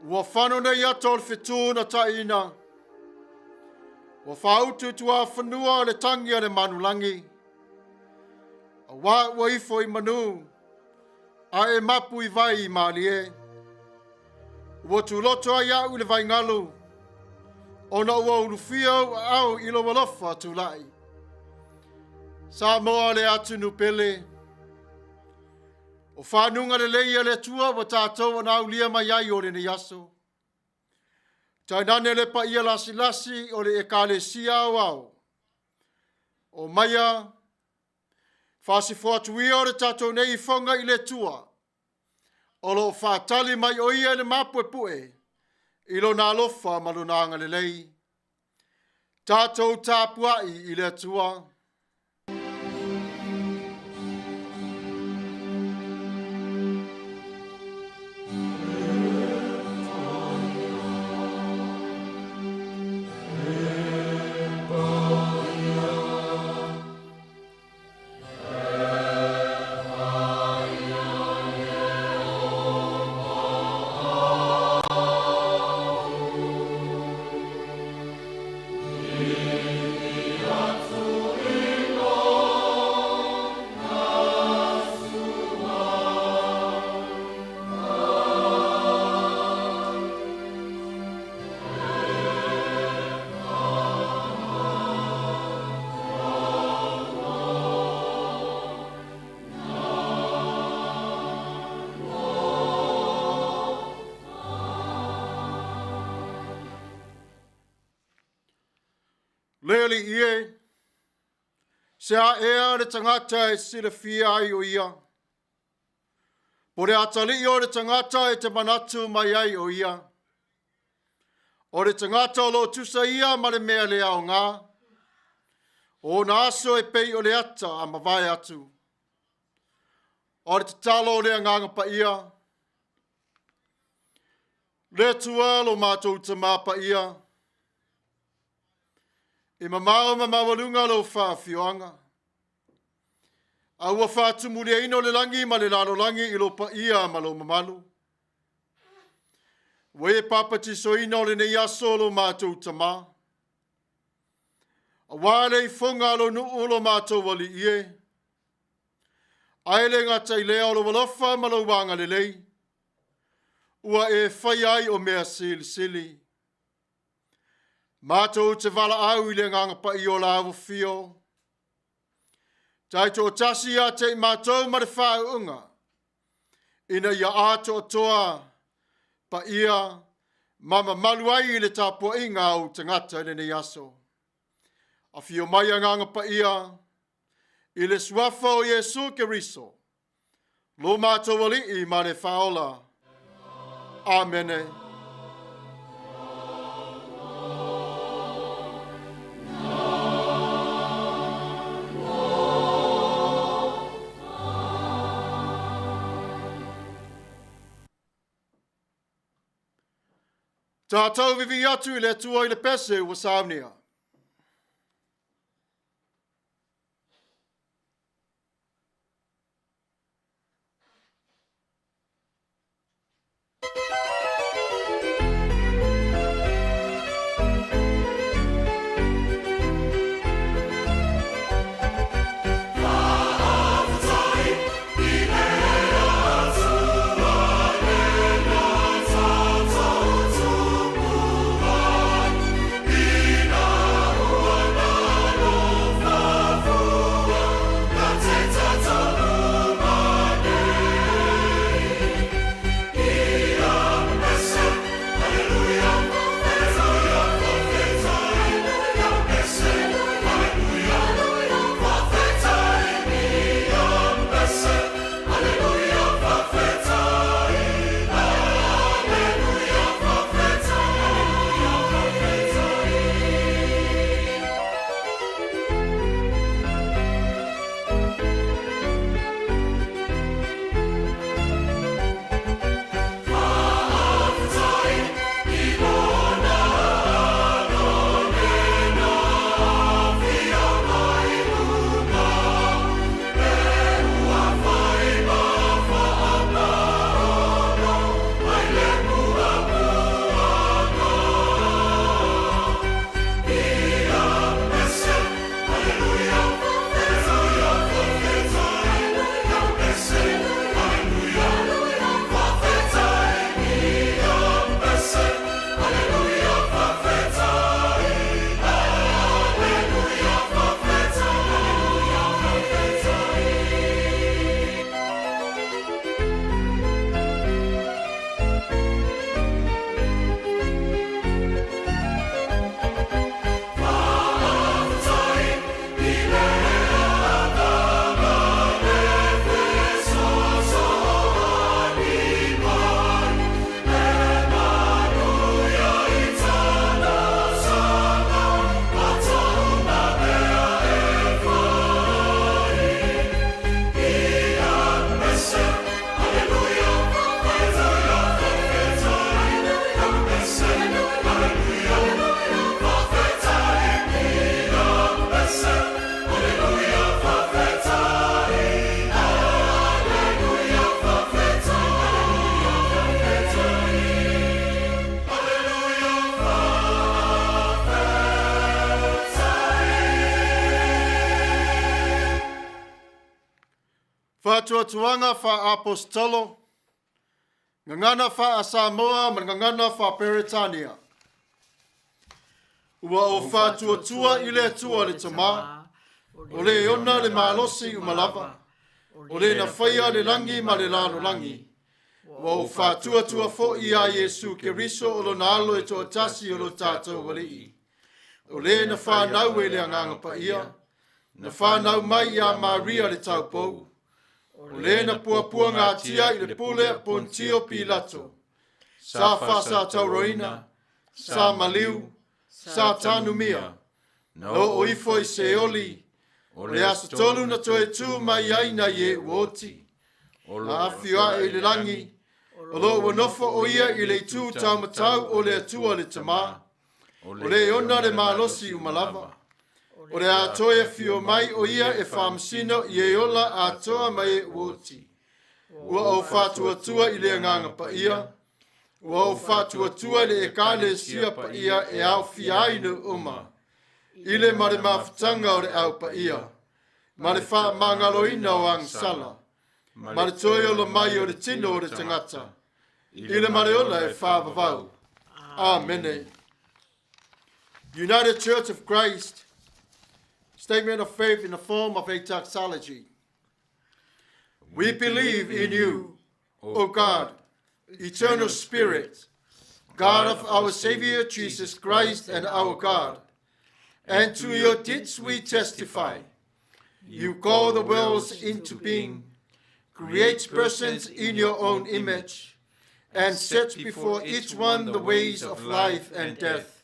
Ua fano nei ata o le fetu na taina. Ua faautu i tuafanua le tagi a le manulangi. Aua ua ifo i manu, a e mapu i vai i malie. Ua tuloto ai au i le vaigalu, ona ua ulufia ou aao i lou alofa tulai. Samoa le atunuu pele, o fanuga lelei a le Atua ua tatou anaulia mai ai o lenei aso. Tainane le paia lasilasi o le Ekalesia Aoao, o maia faasifo atu ia o le tatou nei ifoga i le Atua, o lo o faatali mai o ia i le mapuepue i lona alofa ma lona agalelei. Tatou tapuai i le Atua. Le Alii e, se a ea le tagata e silafia ai o ia, po le atalii o le tagata e te manatu mai ai o ia. O le tagata o lo o tusa ia ma le mea le aoga, o ona aso e pei o le ata a mavae atu. O le tatalo o le Agaga Paia, le Atua lo matou Tamā Paia, e mamao ma maualuga lou faafioaga, a ua faatumuliaina o le lagi ma le lalolagi i lou paia ma lou mamalu. Ua e papatisoina o lenei aso lo matou Tamā, aua le ifoga a lou nuu lo matou Alii e, Ae le gata i lea o lou alofa ma lou agalelei, ua e faia ai o mea silisili. Matou te valaau i le Agaga Paia o la afio, taitoatasi ia te i matou ma le faauuga, ina ia atoatoa, paia ma mamalu ai i le tapuaiga a ou tagata i lenei aso. Afio mai Agaga Paia, i le suafa o Iesu Keriso, lo matou Alii ma le Faaola. Amene. Tatou vivii atu i le Atua i le pese ua saunia. Faatuatuaga faa-Aposetolo, Gagana faa-Samoa ma le Gagana faa-Peretania. Ua ou faatuatua i le Atua le Tama, o le e ona le malosi uma lava, o le na faia le lagi ma le lalolagi. Ua ou faatuatua foi iā Iesu Keriso o lona Alo e toatasi o lo tatou Alii, o le na fanau e le Agaga Paia, na fanau mai iā Maria le taupou, o le na puapuagatia i le pule a Pontio Pilato, sa faasatauroina, sa maliu, sa tanumia, na oo ifo i Seoli, o le aso tolu na toe tu mai ai nai e ua oti, na afio ae i le lagi, o lo o ua nofo o ia i le itu taumatau o le Atua le Tama, o le e ona le malosi uma lava. O le a toe afio mai o ia e faamasino i e ola atoa ma e ua oti. Ua ou faatuatua i le Agaga Paia, ua ou faatuatua i le Ekalesia Paia e aofia ai nuu uma, i le ma le mafutaga o le Au Paia, ma le faamagaloina o agasala, ma le toe ola mai o le tino o le tagata, i le ma le ola e faavavau. Amene. United Church of Christ, statement of faith in the form of a doxology. We believe in you, O God, eternal Spirit, God of our Savior Jesus Christ and our God. And to your deeds we testify. You call the worlds into being, create persons in your own image, and set before each one the ways of life and death.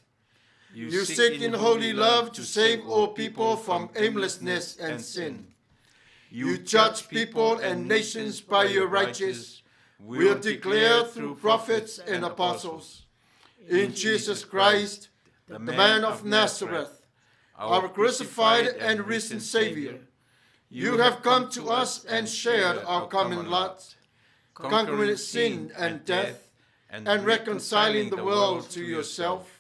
You seek in holy love to save all people from aimlessness and sin. You judge people and nations by your righteous will declare through prophets and apostles. In Jesus Christ, the man of Nazareth, our crucified and risen Savior, you have come to us and shared our common lot, conquering sin and death, and reconciling the world to yourself.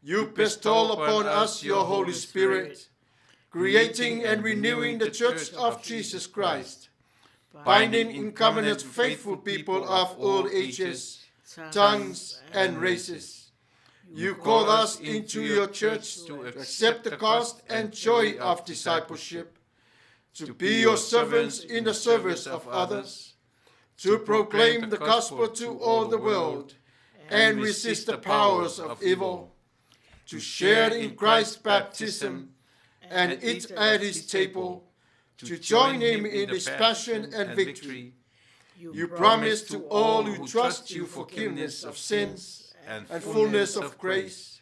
You bestow upon us your Holy Spirit, creating and renewing the Church of Jesus Christ, binding in covenant faithful people of all ages, tongues, and races. You call us into your church to accept the cost and joy of discipleship, to be your servants in the service of others, to proclaim the gospel to all the world and resist the powers of evil, to share in Christ's baptism and eat at his table, to join him in his passion and victory. You promise to all who trust you forgiveness of sins and fullness of grace,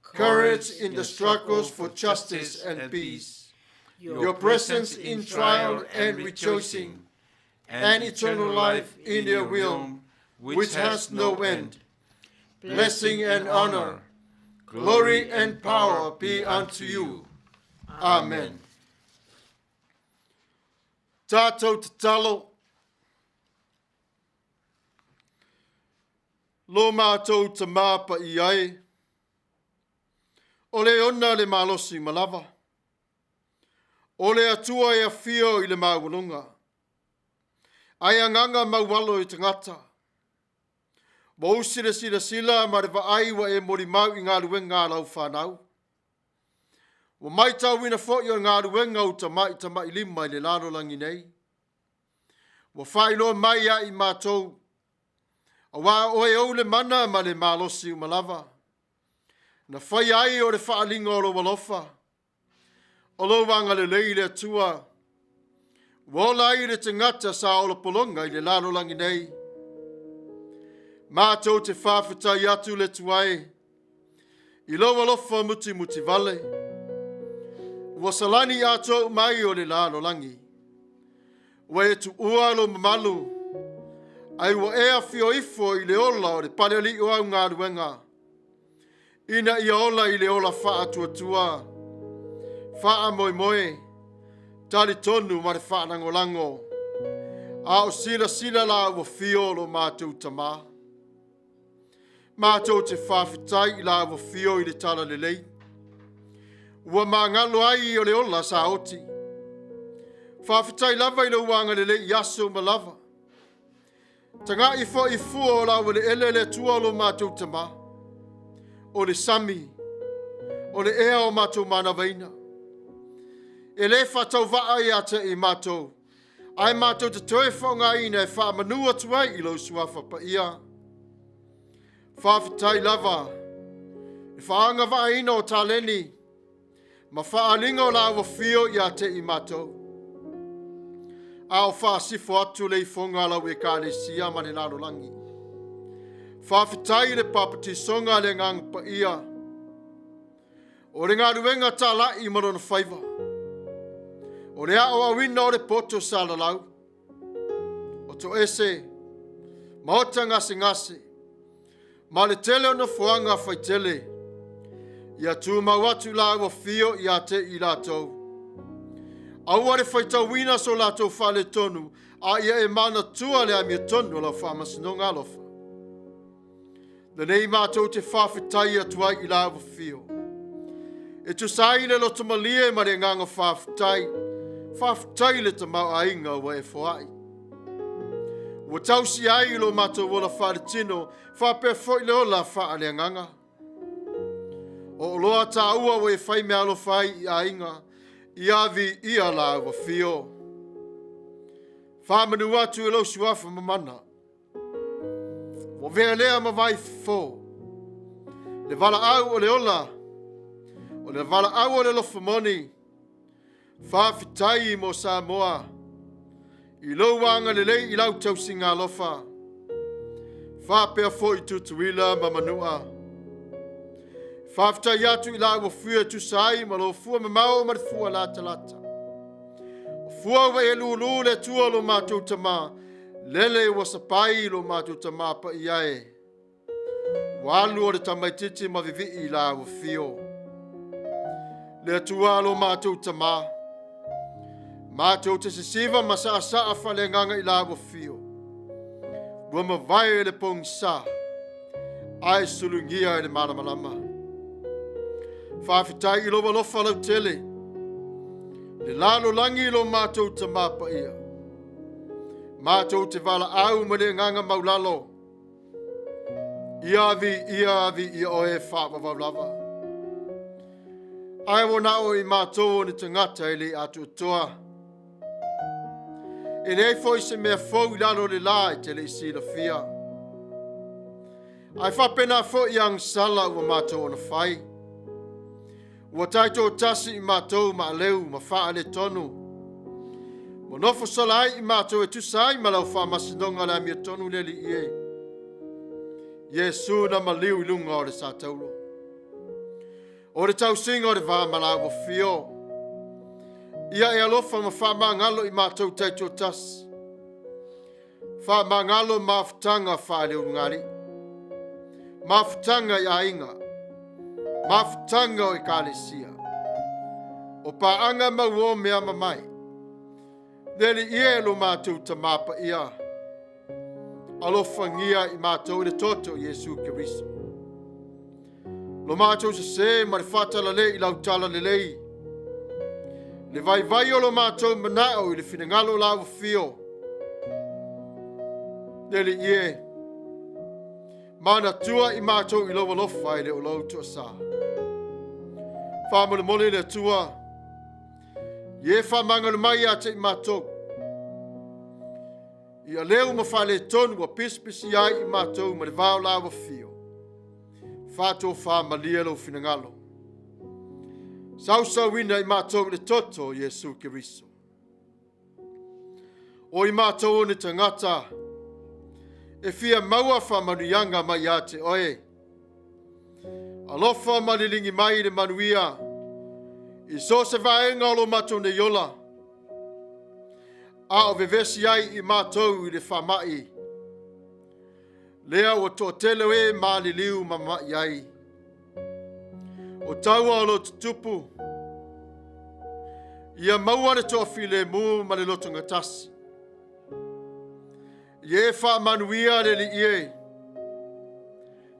courage in the struggles for justice and peace, your presence in trial and rejoicing, and eternal life in your realm, which has no end. Blessing and honor, glory and power be unto you. Amen. Tātou tatalo. Lo mātou Tamā Paia e, o le ona le malosi ma lava. O le Atua e afio i le maualuga, ai agaga maualo i tagata. Ua usi le silasila ma le vaai ua e molimau i galuega a lau fanau. Ua maitauina foi o le galuega u tama'i tama'i lima i le lalolagi nei. Ua faailoa mai ia i matou, auā o oe ou le mana ma le malosi uma lava. Na faia ai o le faaaliga o lou alofa, o lou agalelei le Atua, ua ola ai le tagata sa ola pologa i le lalolagi nei. Matou te faafetai atu le Atua e, i lou alofa mutimutivale, ua salani atoa mai o le lalolagi. Ua e tuua lou mamalu, ai ua e afio ifo i le ola o le palealii o au galuega, ina ia ola i le ola faatuatua, faamoemoe, talitonu ma le faalagolago, a o silasila la ua fio lo matou Tamā. Matou te faafetai i la ua fio i le talalelei, ua magalo ai o le ola sa oti. Faafetai lava i lou agalelei i aso uma lava. Taga'i foi i fua o laueleele le Atua o lo matou Tamā, o le sami, o le ea o matou manavaina. E le faatauvaa ia te i matou, ae matou te toe faaaogaina e faamanu atu ai i lou suafa paia. Faafetai lava i le faaagavaaina o taleni ma faaaliga o laua fio ia te i matou. A o faasifo atu le ifoga a lau Ekalesia ma le lalolagi. Faafetai i le papatisoga a le Agaga Paia, o le galuega talai ma lona faiva, o le aoaoina o le poto salalau, o toese, maota gasegase, ma le tele o nofoaga faitele, ia tumau atu laua fio ia te i latou. Aua le faitauina so latou faaletonu, a ia e manatua le amiotonu o lau faamasinoga alofa. Lenei matou te faafetai atu ai i laua fio. E tusa ai le loto malie ma le agaga faafetai. Faafetai le tamaoaiga ua e foai. Ua tausi ai lo matou ola faaletino faapea foi le ola faaleagaga. O oloa taua ua e fai meaalofa ai i aiga, ia viia laua fio. Faamanu atu i lou suafa mamana. Ua avea lea ma vai fofo, le valaau o le ola, o le valaau o le alofa moni. Faafetai mo Samoa i lou agalelei i lau tausiga alofa, faapea foi Tutuila ma Manua. Faafetai atu i laua fua e tusa ai ma lou fua mamao ma le fua latalata. O fua ua e lulu le Atua o lo matou Tamā, lele ua sapai lo matou Tamā Paia e. Ua alu o le tamaititi ma vivii i laua fio. Le Atua lo matou Tamā, matou te sisiva ma saasaa faaleagaga i laua fio. Ua mavae le pogisa, ae sulugia i le malamalama. Faafetai i lou alofa lautele, le lalolagi i lo matou Tamā Paia. Matou te valaau ma le agaga maulalo, Ia viia, viia oe faavavau lava. Ae ua na o i matou o ni tagata e le atoatoa. E leai foi se mea fou i lalo o le la e te le i silafia. Ae faapena foi i agasala ua matou ona fai. Ua taitoatasi i matou ma aleu ma faaletonu. Ua nofo sala ai i matou e tusa ai ma lau faamasinoga le amiotonu le Alii e. Iesu na maliu i luga o le satauro. O le tausiga o le va ma laua fio. Ia e alofa ma faamagalo i matou taitoatasi. Faamagalo mafutaga faaleulugalii, mafutaga i aiga, mafutaga o ekalesia, o paaga mauo mea mamae. Le Alii e lo matou Tamā Paia, alofagia i matou i le toto o Iesu Keriso. Lo matou sesē ma le faatalale i lau tala lelei, le vaivai o lo matou manao i le finagalo o lau afio. Le Alii e, manatua i matou i lou alofa e le o lou toasā. Faamolemole le Atua, ia e faamagalo mai ia te i matou, i aleu ma faaletonu ua pisipisi ai i matou ma le va o lau afio. Faatofa malie lou finagalo. Sausauina i matou i le toto o Iesu Keriso. O i matou o ni tagata e fia maua faamanuiaga mai ia te oe. Alofa ma liligi mai le manuia i so o se vaega o lo matou nei ola, a o vevesi ai i matou i le faamai lea ua toatele o e maliliu ma ma'i ai. O taua o lo tutupu, ia maua le toafilemu ma le lotogatasi. Ia e faamanuia le Alii e,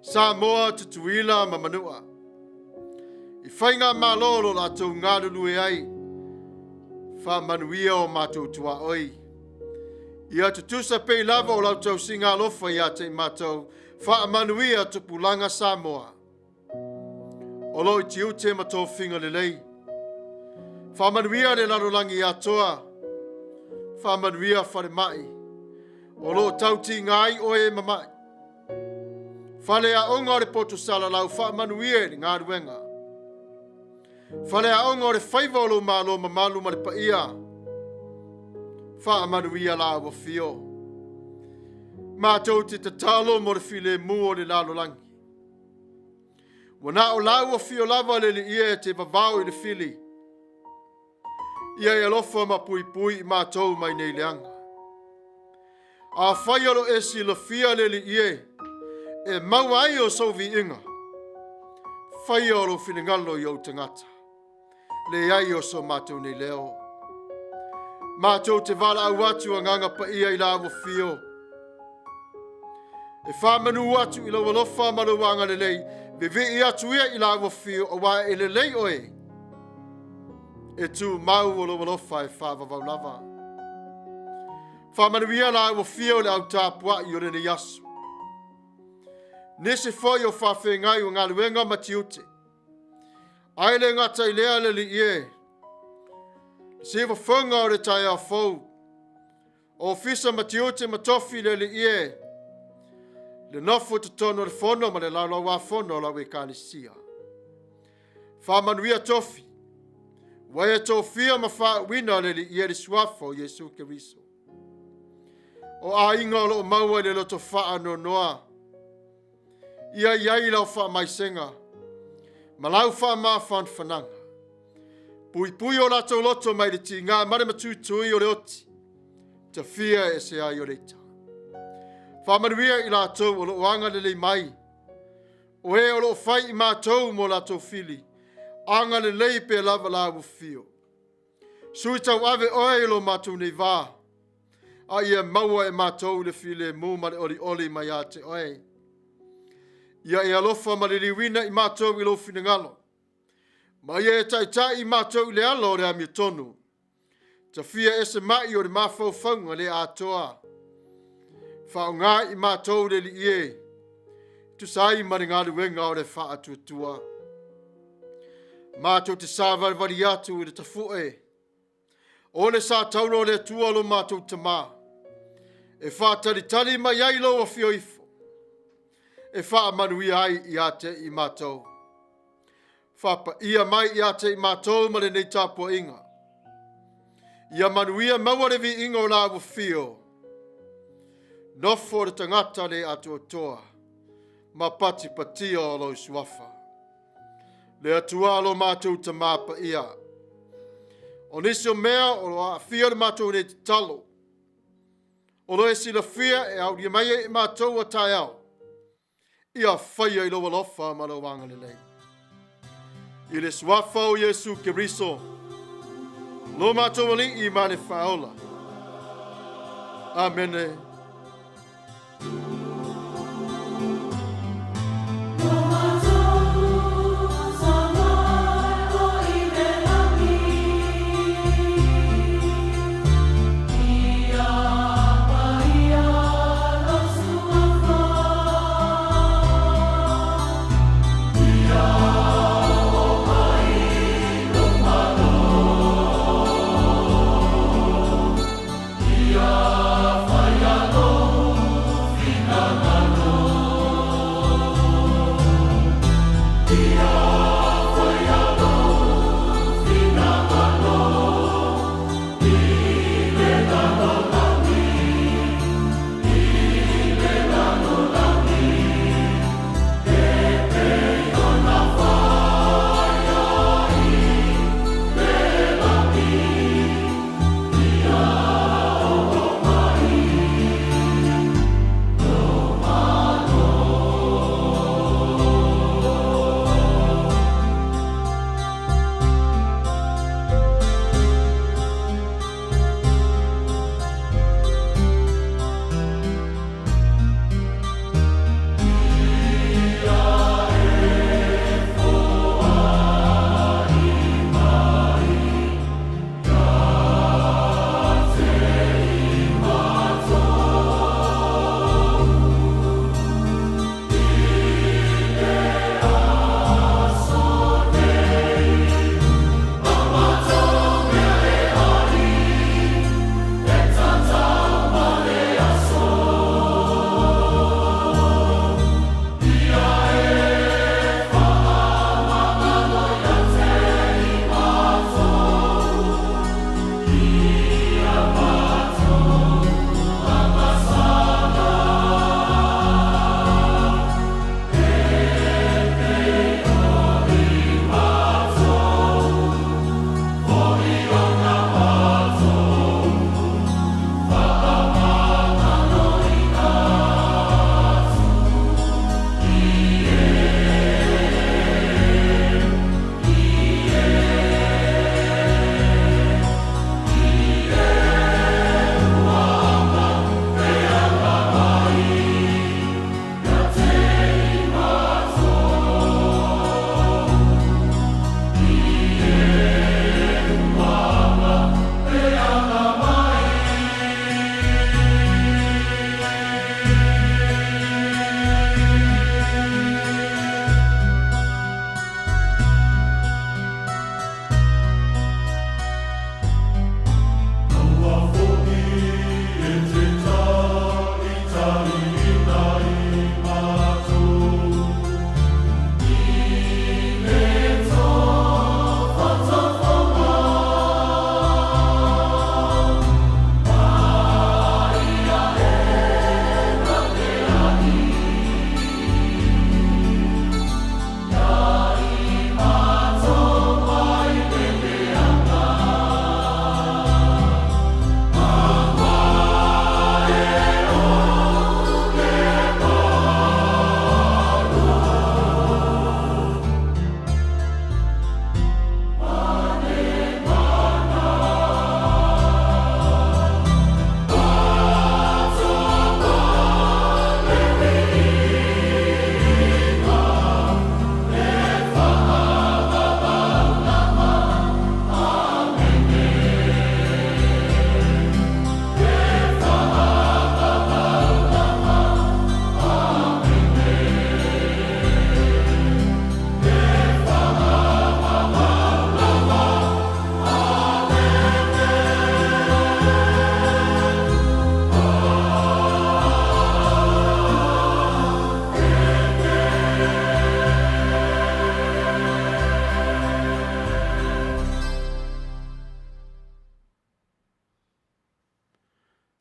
Samoa, Tutuila ma Manua, i faigamalo o lo latou galulue ai. Faamanuia o matou tuaoi. Ia tutusa pei lava o lau tausiga alofa ia te i matou. Faamanuia tupulaga Samoa. O lo o i tiute ma tofiga lelei. Faamanuia le lalolagi atoa. Faamanuia falemai. O lo o tautiga ai oe e mamai. Fale aoga o le poto salalau faamanuia i le galuega. Faleaoga o le faiva o lou Malo mamalu ma le paia, faamanuia la ua fio. Matou te tatalo mo le filemu o le lalolagi. Ua na o la ua fio lava le Alii e te vavao i le fili. Ia e alofa ma puipui i matou mai nei leaga. Afai o lo e silafia le Alii e, e maua ai o sou viiga, faia o lou finagalo i ou tagata, leai o so matou nei leo. Matou te valaau atu agaga paia i la ua fio, e faamanu atu i lou alofa ma lou agalelei, vivii atu ia i la ua fio, auā e lelei oe, e tumau o lou alofa e faavavau lava. Faamanuia la ua fia o le au tapuai o lenei aso. Nisi foi o faafegai o galuega ma tiute. Ae le gata i lea le Alii e, siufofoga o le taeao fou, ofisa ma tiute ma tofi le Alii e, le nofo i totonu o le fono ma le laulauafono o lau Ekalesia. Faamanuia tofi, ua e tofia ma faauuina le Alii e le suafa o Iesu Keriso. O aiga o lo o maua i le loto faanoanoa, ia i ai lau faamaisega ma lau faamafanafanaga. Puipui o latou loto mai le tiga ma le matuitui o le oti, tafia e ese ai o le ita. Faamanuia i latou o lo o agalelei mai, o e o lo o fai i matou mo latou fili, agalelei pea lava la ua fio. Sui tauave oe i lo matou nei va, a ia maua e matou le filemu ma le olioli mai ia te oe. Ia e alofa ma liliuina i matou i lou finagalo, ma ia e taitai i matou i le ala o le amiotonu. Tafia ese mai o le mafaufauga le atoa. Faaaoga i matou le Alii e, tusa ai ma le galuega o le faatuatua. Matou te savalivali atu i le tafue o le satauro o le Atua lo matou Tamā, e faatalitali mai ai lou afio ifo, e faamanuia ai ia te i matou. Faapaia mai ia te i matou ma lenei tapuaiga. Ia manuia maua le viiga o la ua fio. Nofo le tagata le atoatoa ma patipatia o lou suafa. Le Atua lo matou Tamā paia. O nisi o mea o lo aafia le matou nei tatalo, o lo e silafia e aulia mai ai i matou a taeao, ia faia i lou alofa ma lou agalelei. I le suafa o Iesu Keriso, lo matou Alii ma le Faaola. Amene.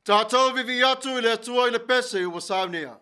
Tatou viivii atu i le Atua i le pese ua saunia.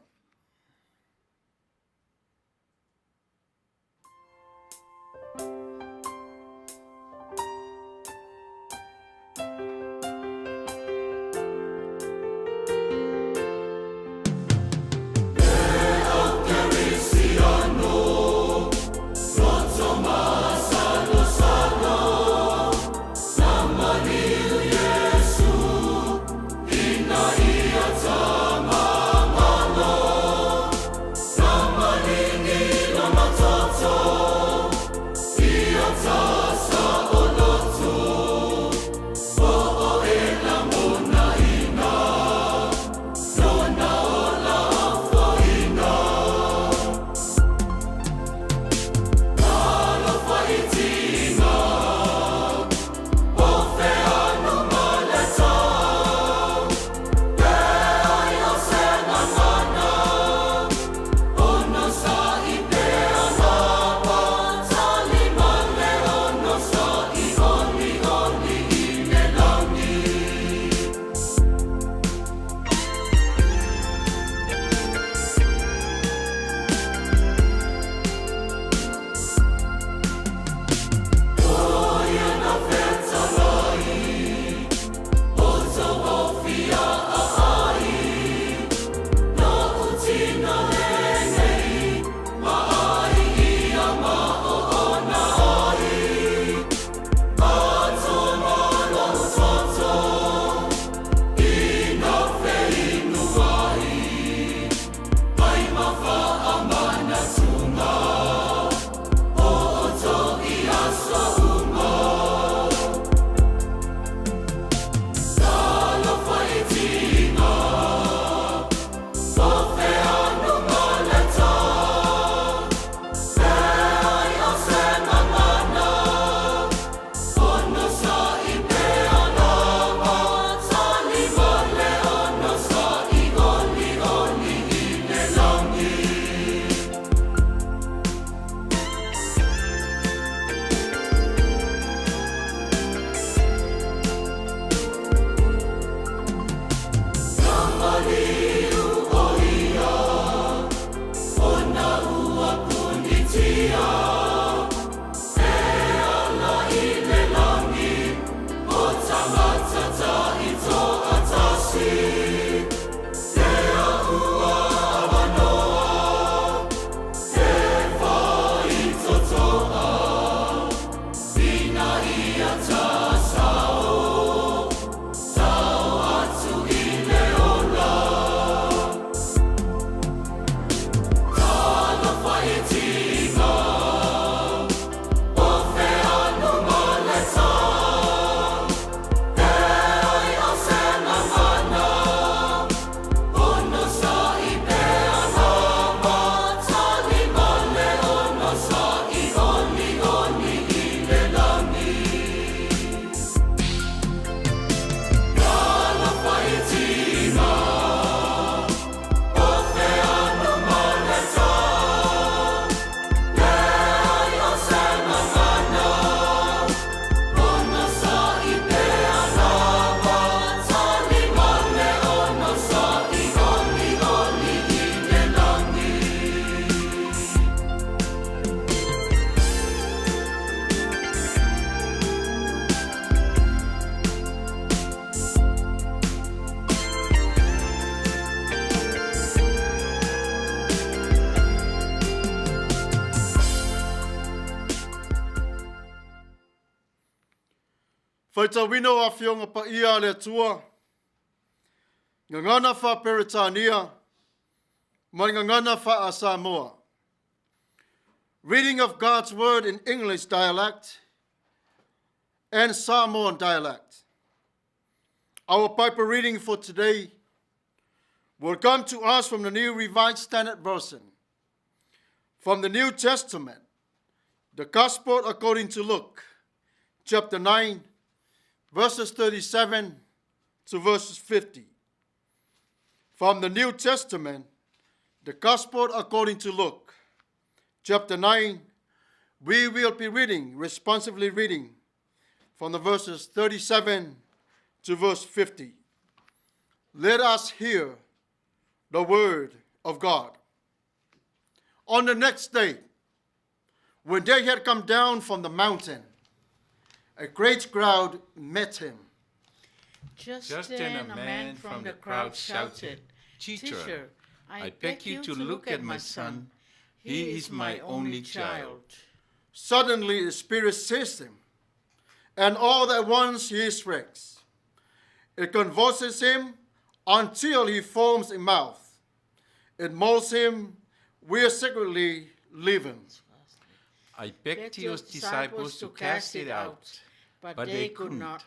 Faitauina o Afioga Paia a le Atua, Gagana Faa-Peretania ma le Gagana Faa-Samoa. Reading of God's Word in English dialect and Samoan dialect. Our Bible reading for today will come to us from the New Revised Standard Version, from the New Testament, the Gospel according to Luke, chapter 9, verses 37 to verses 50. From the New Testament, the Gospel according to Luke, chapter 9, we will be reading, responsively reading, from the verses 37 to verse 50. Let us hear the word of God. On the next day, when they had come down from the mountain, a great crowd met him. Just then a man from the crowd shouted, Teacher, I beg you to look at my son. He is my only child. Suddenly the spirit seized him, and all at once he shrieks. It convulses him until he forms a mouth. It molds him, we secretly leave him. I begged your disciples to cast it out, but they could not.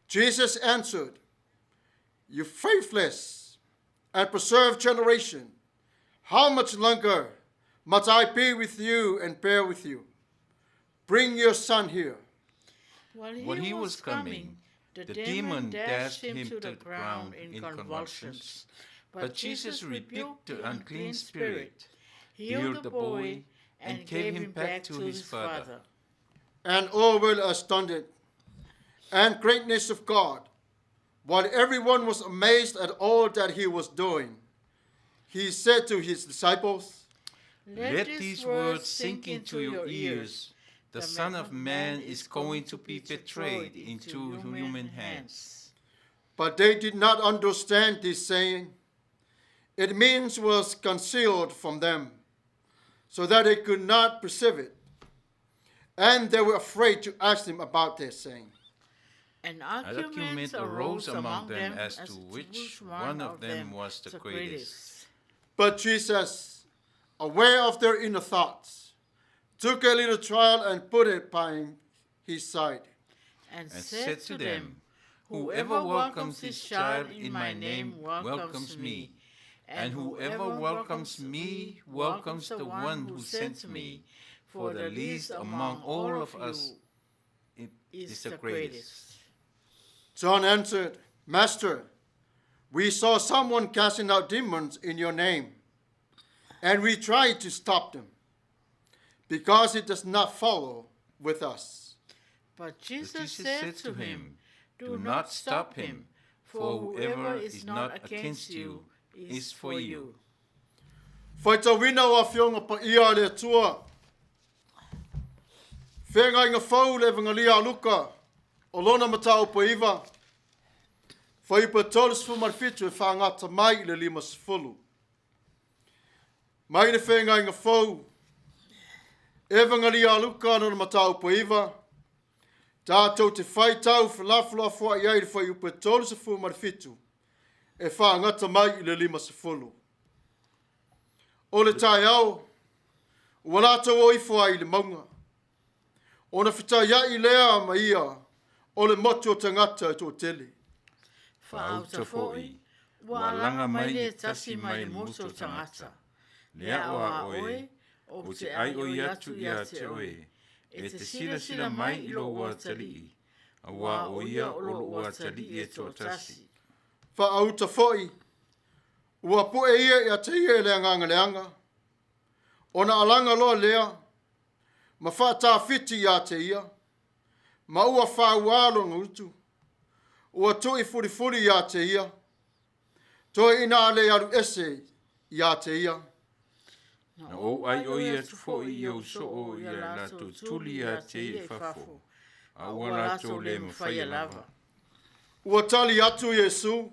Jesus answered, You faithless and perverse generation, how much longer must I be with you and bear with you? Bring your son here. While he was coming, the demon dashed him to the ground in convulsions. But Jesus rebuked the unclean spirit, healed the boy, and gave him back to his father. And all were astounded and greatness of God. While everyone was amazed at all that he was doing, he said to his disciples, Let these words sink into your ears. The Son of Man is going to be betrayed into human hands. But they did not understand this saying. It means was concealed from them, so that they could not perceive it. And they were afraid to ask him about this saying. An argument arose among them as to which one of them was the greatest. But Jesus, aware of their inner thoughts, took a little child and put it by his side. And said to them, Whoever welcomes this child in my name welcomes me, and whoever welcomes me welcomes the one who sent me. For the least among all of us is the greatest. John answered, Master, we saw someone casting out demons in your name, and we tried to stop them, because it does not follow with us. But Jesus said to him, Do not stop him, for whoever is not against you is for you. Faitauina o Afioga Paia a le Atua. Feagaiga fou le Evangelia a Luka, o lona mataupu e 9, fuaiupu e 37 e faagata mai i le 50. Mai le Feagaiga fou, Evangelia a Luka lona mataupu e 9, tātou te faitau felafolafoai ai i le fuaiupu e 37 e faagata mai i le 50. O le taeao, ua latou o ifo ai i le mauga, ona fetaiai lea ma ia o le motu o tagata e toatele. Faauta foi, ua alaga mai le tasi mai le motu o tagata. Le ao a oe, ou te aioi atu ia te oe, e te silasila mai i lou atalii, auā o ia o lou atalii e toatasi. Faauta foi, ua poe ia ia te ia e le agaga leaga, ona alaga loa lea, ma faatafiti ia te ia, ma ua fauā lona utu, ua tui fulifuli ia te ia, toe ina le alu ese ia te ia. Na ou aioi atu foi i ou soo ia latou tuli ia te ia i fafo, a ua latou le mafaia lava. Ua tali atu Iesu,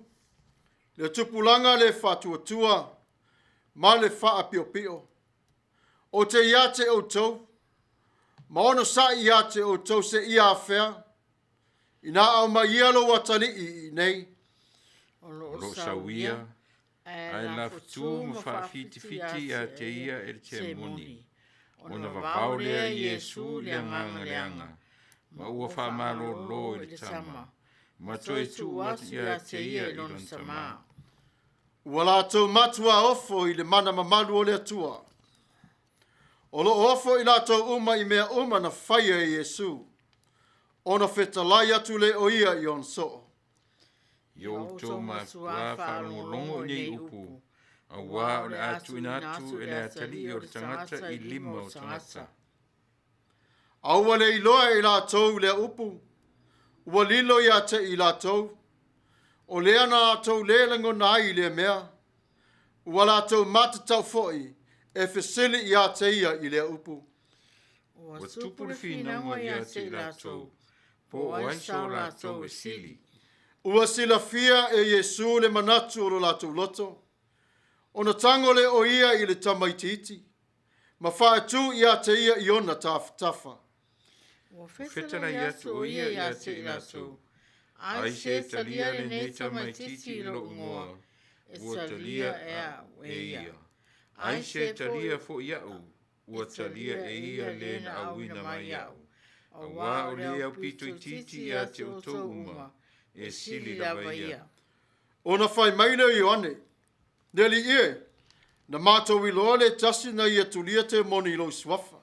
le tupulaga le faatuatua ma le faapiopio, Ou te ia te outou, ma onosai ia te outou seia afea, inā aumai ia lou atalii i inei. O loo sau ia, ae lafutu ma faafitifiti ia te ia e le temoni, ona vavao lea Iesu i le agaga leaga, ma ua faamalolo i le tama, ma toe tuu atu ia te ia i lona tamā. Ua latou matua ofo i le mana mamalu o le Atua. O loo ofo i latou uma i mea uma na faia e Iesu, ona fetalai atu lea o ia i ona soo. I outou matuā faalogologo i nei upu, auā o le a tuuina atu e le atalii o le tagata i lima o tagata. A ua le iloa e i latou lea upu, ua lilo ia te i latou, O lea na latou le lagona ai i lea mea, ua latou matatau foi e fesili ia te ia i lea upu. Ua tupu le finauga ia te i latou, po o ai so latou e sili. Ua silafia e Iesu le manatu o lo latou loto, ona tago lea o ia i le tamaitiiti, ma faatu ia te ia i ona tafatafa. Ua fetalai atu o ia ia te i latou, Ai se talia lenei tamaitiiti i lou igoa, ua talia e au e ia. Ai se talia foi iaʻu, ua talia e ia le na auina mai iaʻu. Auā o le aupito itiiti ia te outou uma, e sili lava ia. Ona fai mai lea o Ioane, Le Alii e, na matou iloa le tasi na ia tulia temoni i lou suafa.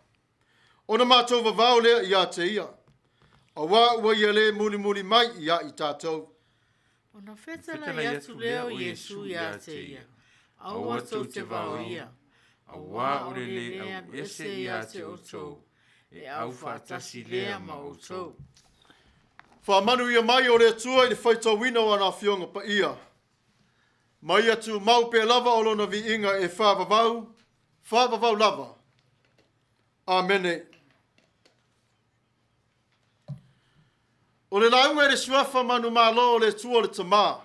Ona matou vavao lea ia te ia, auā ua ia le mulimuli mai ia i tatou. Ona fetalai atu lea o Iesu ia te ia, Aua tou te vao ia, auā o le le auese ia te outou, e au faatasi lea ma outou. Faamanuia mai o le Atua i le faitauina o ana Afioga Paia, ma ia tumau pea lava o Lona viiga e faavavau, faavavau lava. Amene. O le lauga i le suafa manumalo o le Atua le Tama,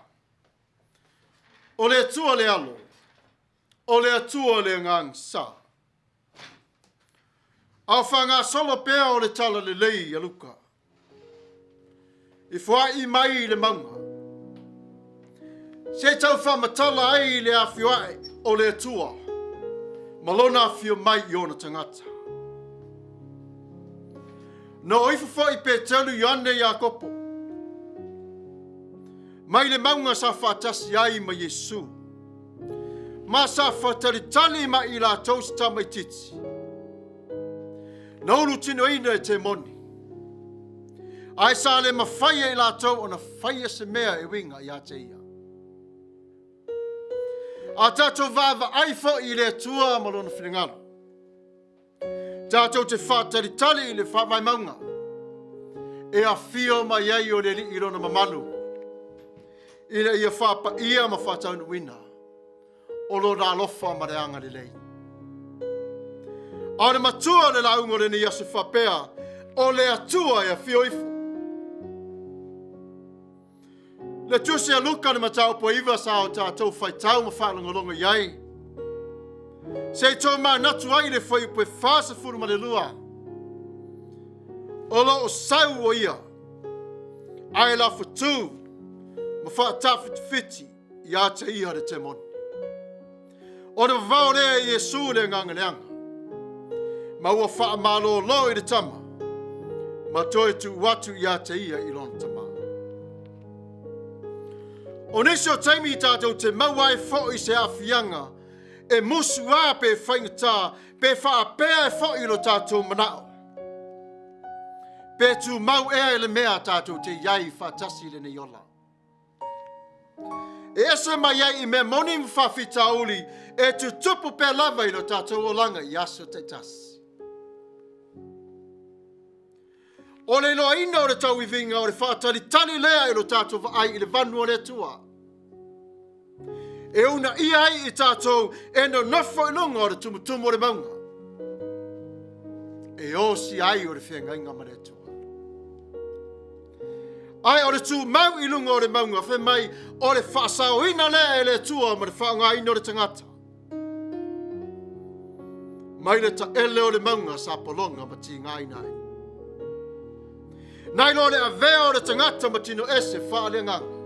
o le Atua le Alo, o le Atua le Agaga Sa. A o faagasolo pea o le Tala Lelei a Luka. I foai mai i le mauga, se i tau faamatala ai le afioae o le Atua ma lona afio mai i ona tagata. Na o ifo foi Peteru, Ioane, Iakopo mai le mauga sa faatasi ai ma Iesu, ma sa faatalitali ma i latou se tamaitiiti na ulu tinoina e temoni, ae sa le mafai e i latou ona faia se mea e uiga ia te ia. A tatou vaavaai foi i le Atua ma lona finagalo, tatou te faatalitali i le faavae mauga e afio mai ai o le Alii i lona mamalu, ina ia faapaia ma faataunuuina o lona alofa ma le agalelei. A o le matua o le lauga o lenei aso faapea, o le Atua e afio ifo. Le tusi a Luka le mataupu e 9 sa o tatou faitau ma faalogologo i ai. Se i tomanatu ai le fuaiupu e 42. O lo o sau o ia, ae lafutu ma faatafitafiti ia te ia le temoni. O le vavao lea e Iesu le agaga leaga, ma ua faamalolo i le tama, ma toe tuu atu ia te ia i lona tama. O nisi o taimi tatou te maua ai foi se aafiaga e musu a pe faigata pe faapea e foi lo tatou manao. Pe tumau ea i le mea tatou te i ai faatasi i lenei ola. E ese mai ai i mea moni ma faafitauli e tutupu pea lava i lo tatou olaga i aso taitasi. O le iloaina o le tauiviga o le faatalitali lea i lo tatou vaai i le vanu o le Atua. E uunaia ai i tatou e nonofo i luga o le tumutumu o le mauga, e osia ai o le feagaiga ma le Atua. Ae o le tumau i luga o le mauga, fai mai, o le faasaoina lea e le Atua ma le faaaogaina o le tagata. Mai le taele o le mauga sa pologa ma tigaina ai. Nai lo le avea o le tagata ma tino ese faaleagaga.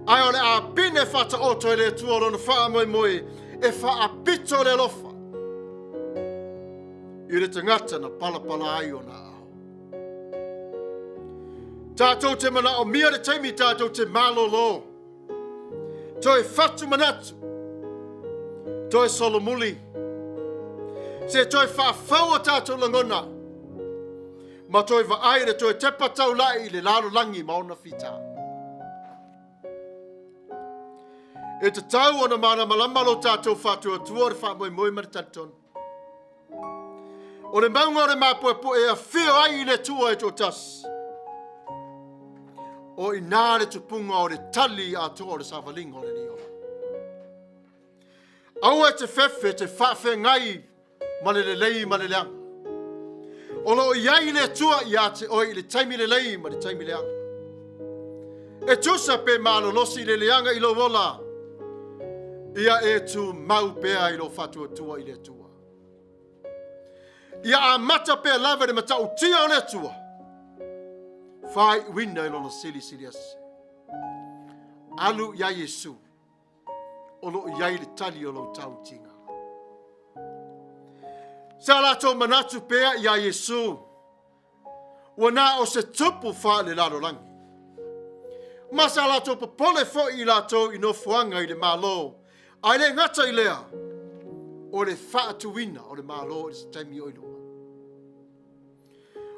Ae o le apine faataoto e le Atua lona faamoemoe e faapito le alofa i le tagata na palapala ai ona aao. Tatou te manaomia le taimi tatou te malolo Toe fatu manatu, toe solomuli, se toe faafou o tatou lagona, ma toe vaai le toe tepa taulai i le lalolagi ma ona fita. E tatau ona malamalama lo tatou faatuatua o le faamoemoe ma le talitonu. O le mauga o le mapoepoe e afio ai i le Atua e toatasi. O i nā le tupuga o le tali atoa o le savaliga o lenei ola. Aua e te fefe te faafeagai ma le lelei ma le leaga. O lo o i ai le Atua ia te oe i le taimi lelei ma le taimi leaga. E tusa pe malolosi le leaga i lou ola, ia e tumau pea i lou faatuatua i le Atua. Ia amata pea lava i le matautia o le Atua, faaiuina i lona silisili ese. Alu ia Iesu o lo o i ai le tali o lou tautiga. Sa latou manatu pea iā Iesu, ua na o se tupu faalelalolagi. Ma sa latou popole foi i latou i nofoaga i le Malo, ae le gata i lea, o le faatuina o le Malo i se taimi o i luma.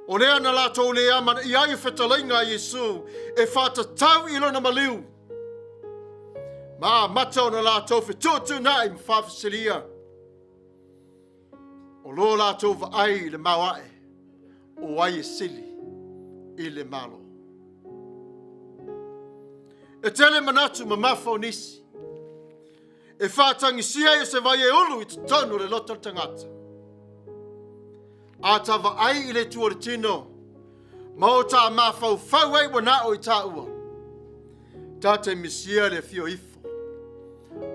O lea na latou le amanaia ai fetalaiga a Iesu e faatatau i lona maliu, ma amata ona latou fetuutuunai ma faafesilia. O lo latou vaai i le maoae o ai e sili i le Malo. E tele manatu mamafa o nisi e faatagisia ai o se vai e ulu i totonu o le loto o le tagata. A ta vaai i le itu o le tino, ma o ta mafaufau ai ua na o i tāua, ta te misia le afio ifo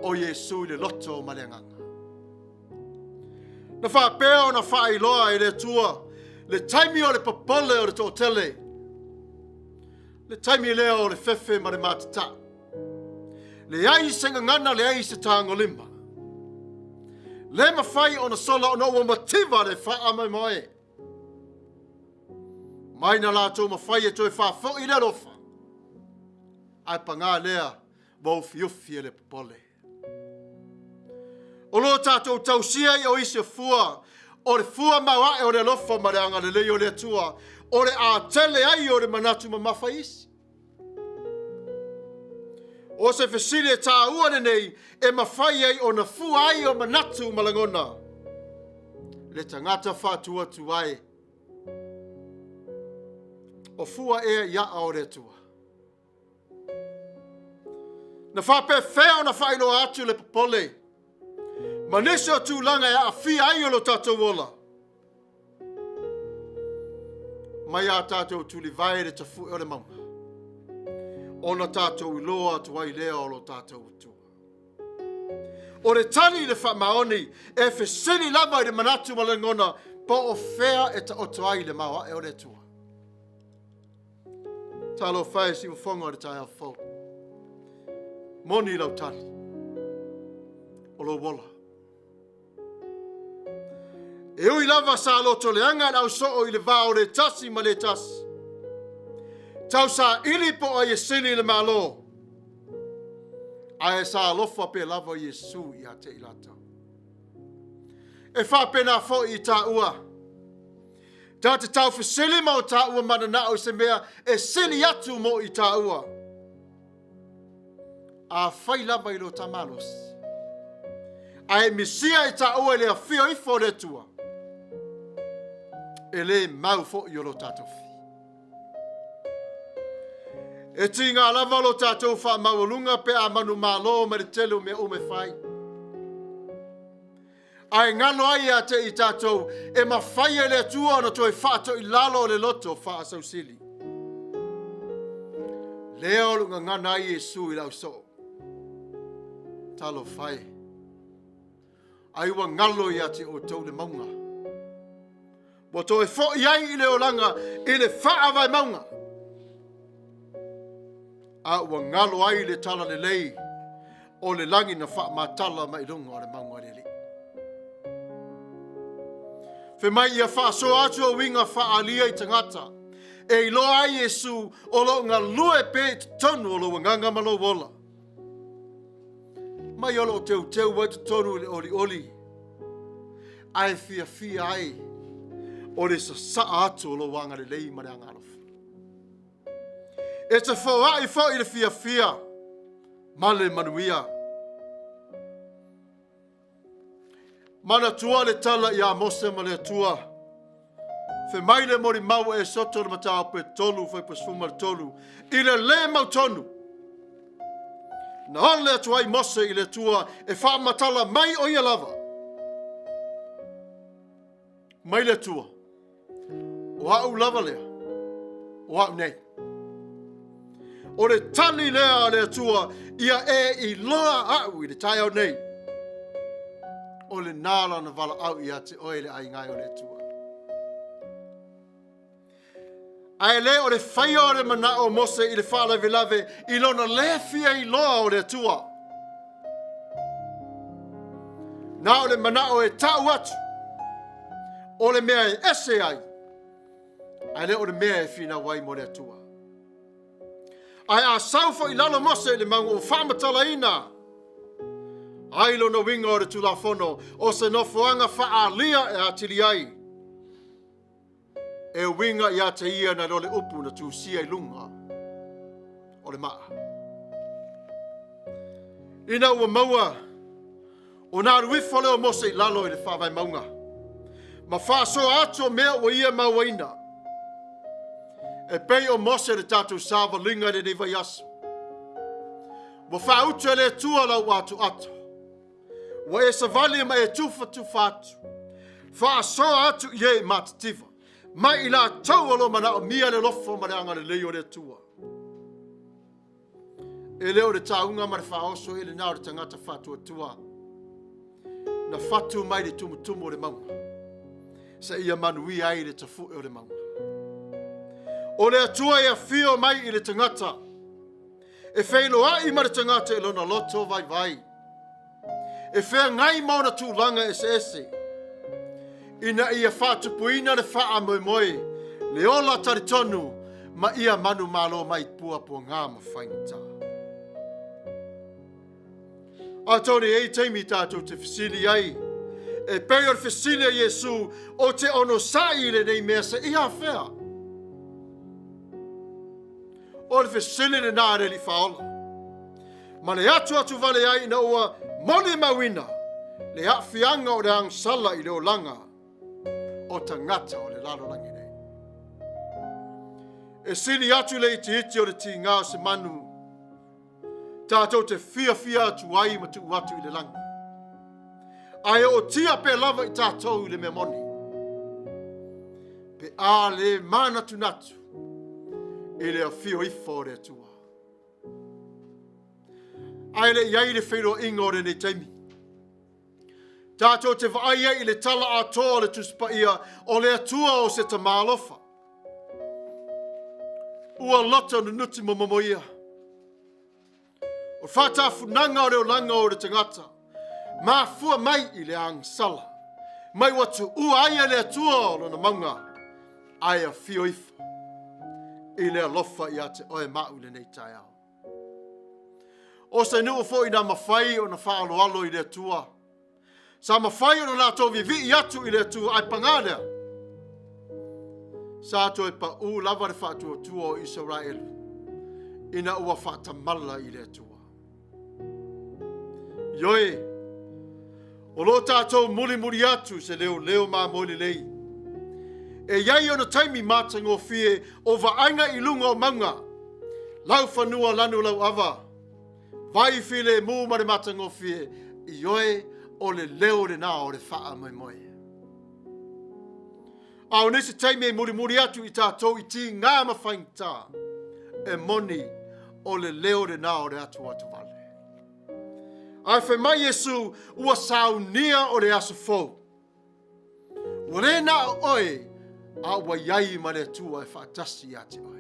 o Iesu i le loto ma le agaga. Na faapea ona faailoa e le Atua le taimi o le popole o le toatele, le taimi lea o le fefe ma le matatau. Leai se gagana, leai se tagolima. Le mafai ona sola ona ua mativa le faamoemoe. Mai na latou mafai e toe faafoi le alofa, ae pagā lea ua ufiufi e le popole. O lo tatou tausia i o isi fua, o le fua maoae o le alofa ma le agalelei o le Atua, o le a tele ai o le manatu mamafa i isi. O se fesili e tāua lenei e mafai ai ona fua ai o manatu ma lagona. Le tagata faatuatuae o fua ea i aa o le Atua. Na faapefea ona faailoa atu le popole ma nisi o tulaga e aafia ai o lo tatou ola mai a tatou tulivae le tafu'e o le mauga, ona tatou iloa atu ai lea o lo tatou Atua. O le tali i le faamaoni e fesili lava i le manatu ma le lagona po o fea e taoto ai le maoae o le Atua. Talofa e siufofoga o le taeao fou. Moni lau tali, o lou ola. E ui lava sa lotoleaga le ausoo i le va o le tasi ma le tasi, tau saili po o ai e sili i le Malo, ae sa alofa pea lava Iesu ia te i latou. E faapena foi i tāua, ta te taufesili ma o tāua mananao i se mea e sili atu mo i tāua. Afai lava i lo ta malosi, ae misia i tāua i le afio ifo o le Atua, e le mau foi o lo tatou fi. E tīngā lava lo tatou faamaualuga pe a manumalo mai le tele o mea uma e fai. Ae galo ai ia te i tatou e mafai e le Atua ona toe faatoilalo o le loto faasausili. Lea o lo gagana ai Iesu i le ausoo. Talofa e. Ai ua galo ia te outou le mauga. Ua toe foi ai i le olaga i le faavae mauga. A ua galo ai le talalelei o le lagi na faamatala mai luga o le mauga o le Alii. Fai mai ia faasoa atu o uiga faaalia i tagata, e iloa ai Iesu o lo o galue pea i totonu o lou agaga ma lou ola. Mai o lo o teuteu ai totonu i le olioli, ae fiafia ai o le sasaa atu o lou agalelei ma le agaalofa. E te foai foi le fiafia ma le manuia. Manatua le tala ia Mose ma le Atua. Fai mai le molimau a Esoto le mataupu e 3 fuaiupu 13, i le lē mautonu, na ole atu ai Mose i le Atua e faamatala mai o ia lava mai le Atua, o au lava lea, o au nei. O le tali lea a le Atua, ia e iloa au i le taeao nei. O lena lana valaau ia te oe le aiga e o le Atua. Ae le o le faia o le manao o Mose i le faalavelave i lona lē fia iloa o le Atua. Na o le manao e tau atu o le mea e ese ai, ae le o le mea e finau ai mo le Atua. Ae a sau foi i lalo Mose i le mauga ua faamatalaina ai lona uiga o le Tulafono, o se nofoaga faaalia e atili ai e uiga ia te ia na lo le upu na tusia i luga o le maa. Ina ua maua ona alu ifo lea o Mose i lalo i le faavae mauga, ma faasoa atu o mea ua ia mauaina, e pei o Mose le tatou savaliga i lenei vaiaso. Ua faautu e le Atua lau atoato, Ua e savali ma e tufatufa atu, faasoa atu i e matitiva, mai i latou o lo manaomia le alofa ma le agalelei o le Atua. E le o le tauga ma le faaoso i lena o le tagata faatuatua na fatu mai le tumutumu o le mauga, seia manuia ai le tafu'e o le mauga. O le Atua e afio mai i le tagata, e feiloai ma le tagata i lona loto vaivai, e feagai ma ona tulaga eseese, ina ia faatupuina le faamoemoe, le ola talitonu ma ia manumalo mai puapuaga ma faigata. Atonu e i ai taimi tatou te fesili ai, e pei o le fesili a Iesu, o te onosai i lenei mea seia afea? O le fesili lena a le Alii Faaola, ma le atuatu vale ai ina ua molimauina le aafiaga o le agasala i le olaga o tagata o le lalolagi nei. E sili atu le itiiti o le tiga o se manu tatou te fiafia atu ai ma tuu atu i le lagi. Ae ootia pea lava i tatou i le mea moni, pe a le manatunatu i le afio ifo o le Atua. Ae le i ai le feiloaiga o lenei taimi, tatou te vaai ai i le tala atoa o le Tusi Paia o le Atua o se tama alofa. Ua loto nunuti momomo ia. O le faatafunaga o le olaga o le tagata, mafua mai i le agasala, mai ua tuua ai e le Atua o lona mauga, ae afio ifo i le alofa ia te oe ma au i lenei taeao. O se nuu foi na mafai ona faaaloalo i le Atua, Sa mafai ona latou vivii atu i le Atua, ae pagā lea, sa toe paʻū lava le faatuatua o Isaraelu ina ua faatamala i le Atua. Ioe, o lo tatou mulimuli atu se leoleo mamoe lelei. E i ai ona taimi matagofie o vaaiga i luga o mauga, laufanua lanu lauava, Vai filemu ma le matagofie, ioe, o le leo lena o le faamoemoe. A o nisi taimi e mulimuli atu i tatou i tigā ma faigata, e moni o le leo lena o le atuatuvale. Ae fai mai Iesu, ua saunia o le aso fou. Ua le na o oe, a ua i ai ma le Atua e faatasi ia te oe.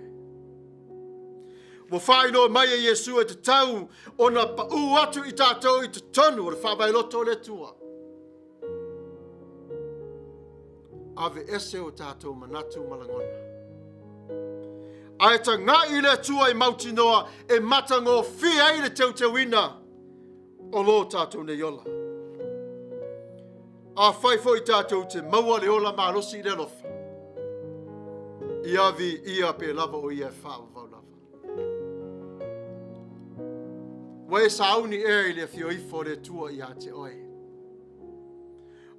Ua faailoa mai e Iesu e tatau ona paʻū atu i tatou i totonu o le faavaeloto o le Atua. Ave ese o tatou manatu ma lagona. Ae tagai i le Atua e mautinoa e matagofie ai le teuteuina o lo tatou nei ola. Afai foi tatou te maua le ola malosi i le alofa, ia viia pe lava o ia e faavavau lava. Ua e sauni ea i le afio ifo o le Atua ia te oe.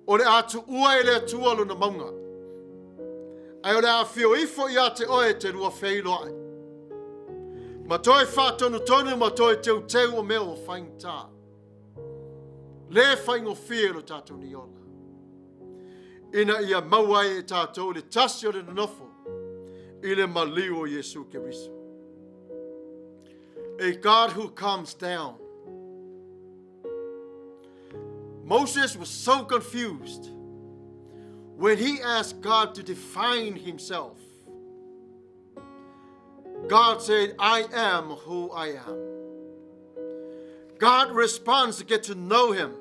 O le a tuua e le Atua lona mauga. Ae o le a afio ifo ia te oe te lua feiloai. Ma toe faatonutonu ma toe teuteu o mea ua faigata. Le faigofie lo tatou nei ola. Ina ia maua ai e tatou le tasi o le nonofo i le maliu o Iesu Keriso. A God who comes down. Moses was so confused when he asked God to define himself. God said, I am who I am. God responds to get to know him.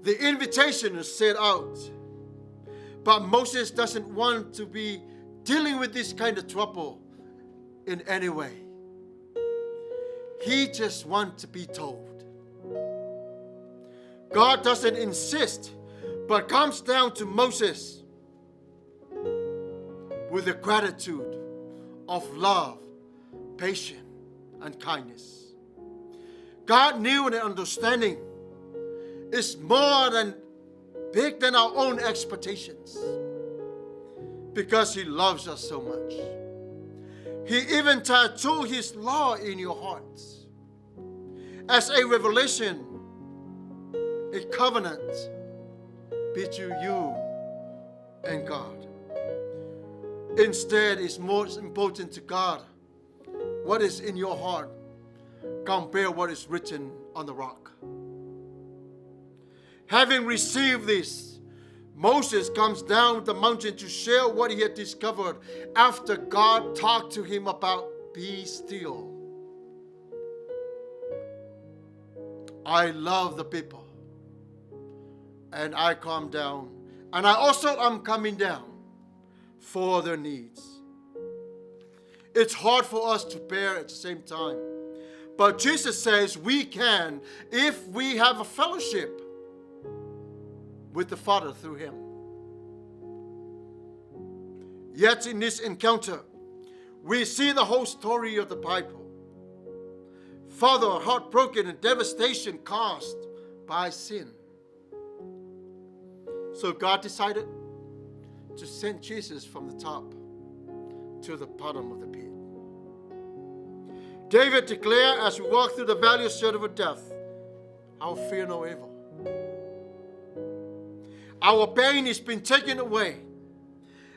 The invitation is set out. But Moses doesn't want to be dealing with this kind of trouble in any way. He just wants to be told. God doesn't insist, but comes down to Moses with a gratitude of love, patience, and kindness. God knew and understanding is more than big than our own expectations because he loves us so much. He even tattooed his law in your hearts as a revelation, a covenant between you and God. Instead, it's more important to God what is in your heart compare what is written on the rock. Having received this, Moses comes down the mountain to share what he had discovered after God talked to him about be still. I love the people. And I come down. And I also am coming down for their needs. It's hard for us to bear at the same time. But Jesus says we can if we have a fellowship with the Father through him. Yet in this encounter, we see the whole story of the Bible. Father, heartbroken and devastation caused by sin. So God decided to send Jesus from the top to the bottom of the pit. David declared as we walk through the valley of shadow of death, I will fear no evil. Our pain has been taken away.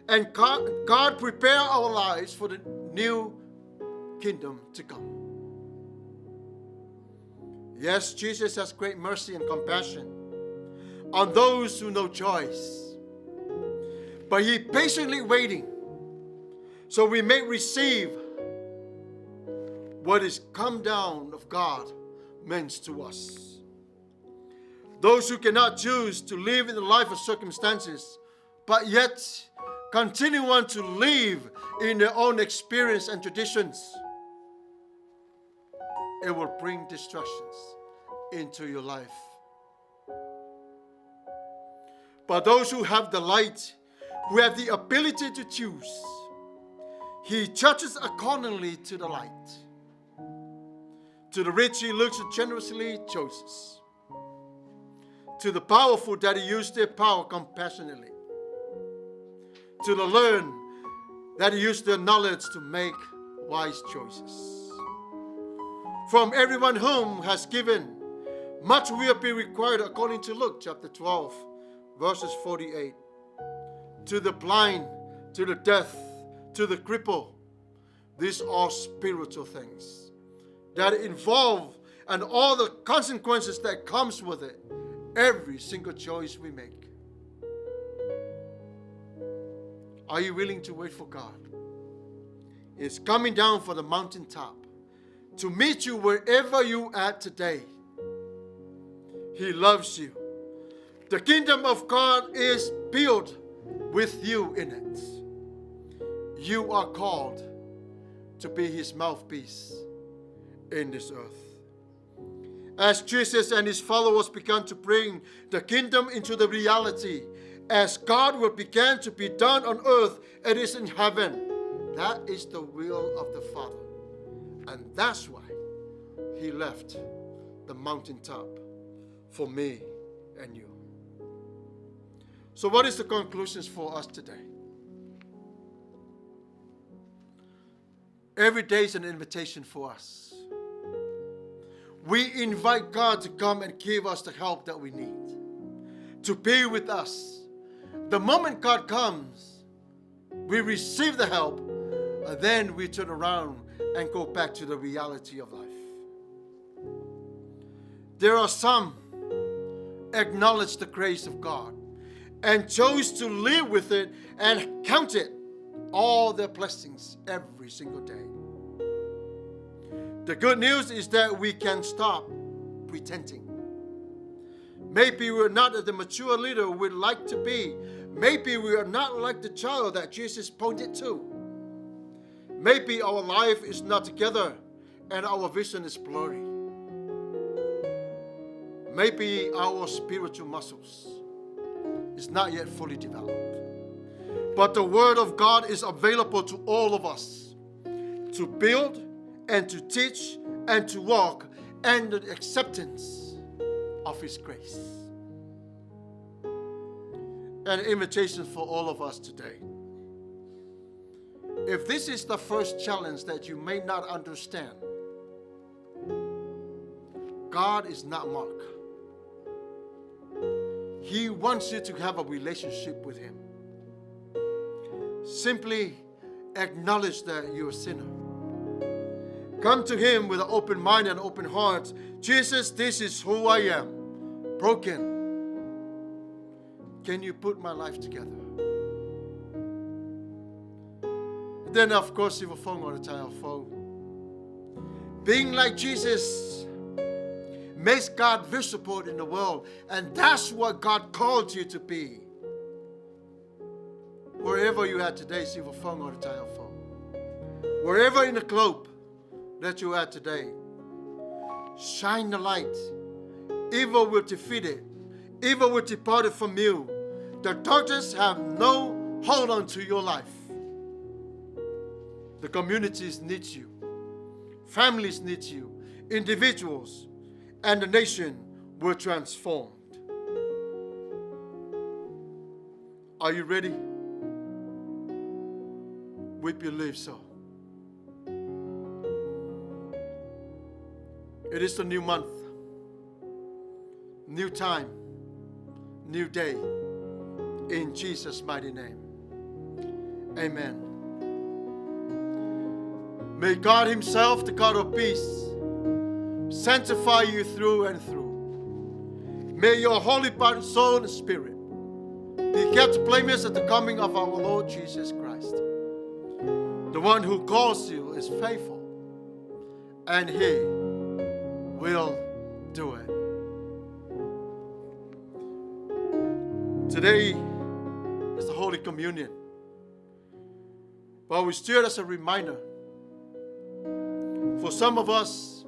And God, God prepare our lives for the new kingdom to come. Yes, Jesus has great mercy and compassion on those who know choice. But he patiently waiting so we may receive what is come down of God means to us. Those who cannot choose to live in the life of circumstances, but yet continue on to live in their own experience and traditions, it will bring destructions into your life. But those who have the light, who have the ability to choose, he judges accordingly to the light. To the rich, he looks generously chooses. To the powerful, that he used their power compassionately. To the learned, that he used their knowledge to make wise choices. From everyone whom has given, much will be required according to Luke chapter 12, verses 48. To the blind, to the deaf, to the cripple, these are spiritual things that involve and all the consequences that comes with it. Every single choice we make. Are you willing to wait for God? It's coming down from the mountaintop to meet you wherever you at today. He loves you. The kingdom of God is built with you in it. You are called to be his mouthpiece in this earth. As Jesus and his followers began to bring the kingdom into the reality, as God will begin to be done on earth, it is in heaven. That is the will of the Father. And that's why he left the mountaintop for me and you. So, what is the conclusions for us today? Every day is an invitation for us. We invite God to come and give us the help that we need, to be with us. The moment God comes, we receive the help, and then we turn around and go back to the reality of life. There are some acknowledge the grace of God and chose to live with it and count it all their blessings every single day. The good news is that we can stop pretending. Maybe we're not the mature leader we'd like to be. Maybe we are not like the child that Jesus pointed to. Maybe our life is not together and our vision is blurry. Maybe our spiritual muscles is not yet fully developed. But the Word of God is available to all of us to build and to teach and to walk and the acceptance of His grace. An invitation for all of us today. If this is the first challenge that you may not understand, God is not mocked. He wants you to have a relationship with Him. Simply acknowledge that you're a sinner. Come to Him with an open mind and open heart. Jesus, this is who I am, broken. Can you put my life together? Then, of course, you will phone all the time. Being like Jesus makes God visible in the world, and that's what God called you to be. Wherever you are today, phone all the time. Wherever in the globe that you are today, shine the light. Evil will defeat it. Evil will depart it from you. The darkness have no hold on to your life. The communities need you. Families need you. Individuals and the nation were transformed. Are you ready? We believe so. It is the new month, new time, new day. In Jesus' mighty name. Amen. May God Himself, the God of peace, sanctify you through and through. May your holy body, soul, and spirit be kept blameless at the coming of our Lord Jesus Christ. The one who calls you is faithful, and He will do it. Today is the Holy Communion. But we still as a reminder for some of us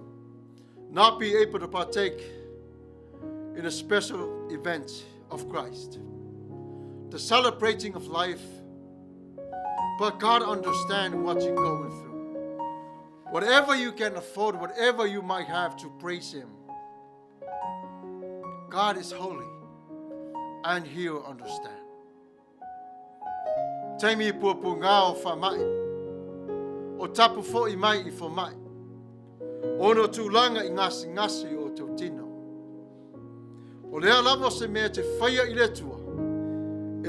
not be able to partake in a special event of Christ, the celebrating of life. But God understands what you're going through. Whatever you can afford, whatever you might have to praise Him, God is holy and He will understand. Taimi i puapua ngā o whamai. O tapu fo i mai i whamai. Ono tūlanga i ngasi ngasi o tau tino. O lea lava se mea te whaia i le atua.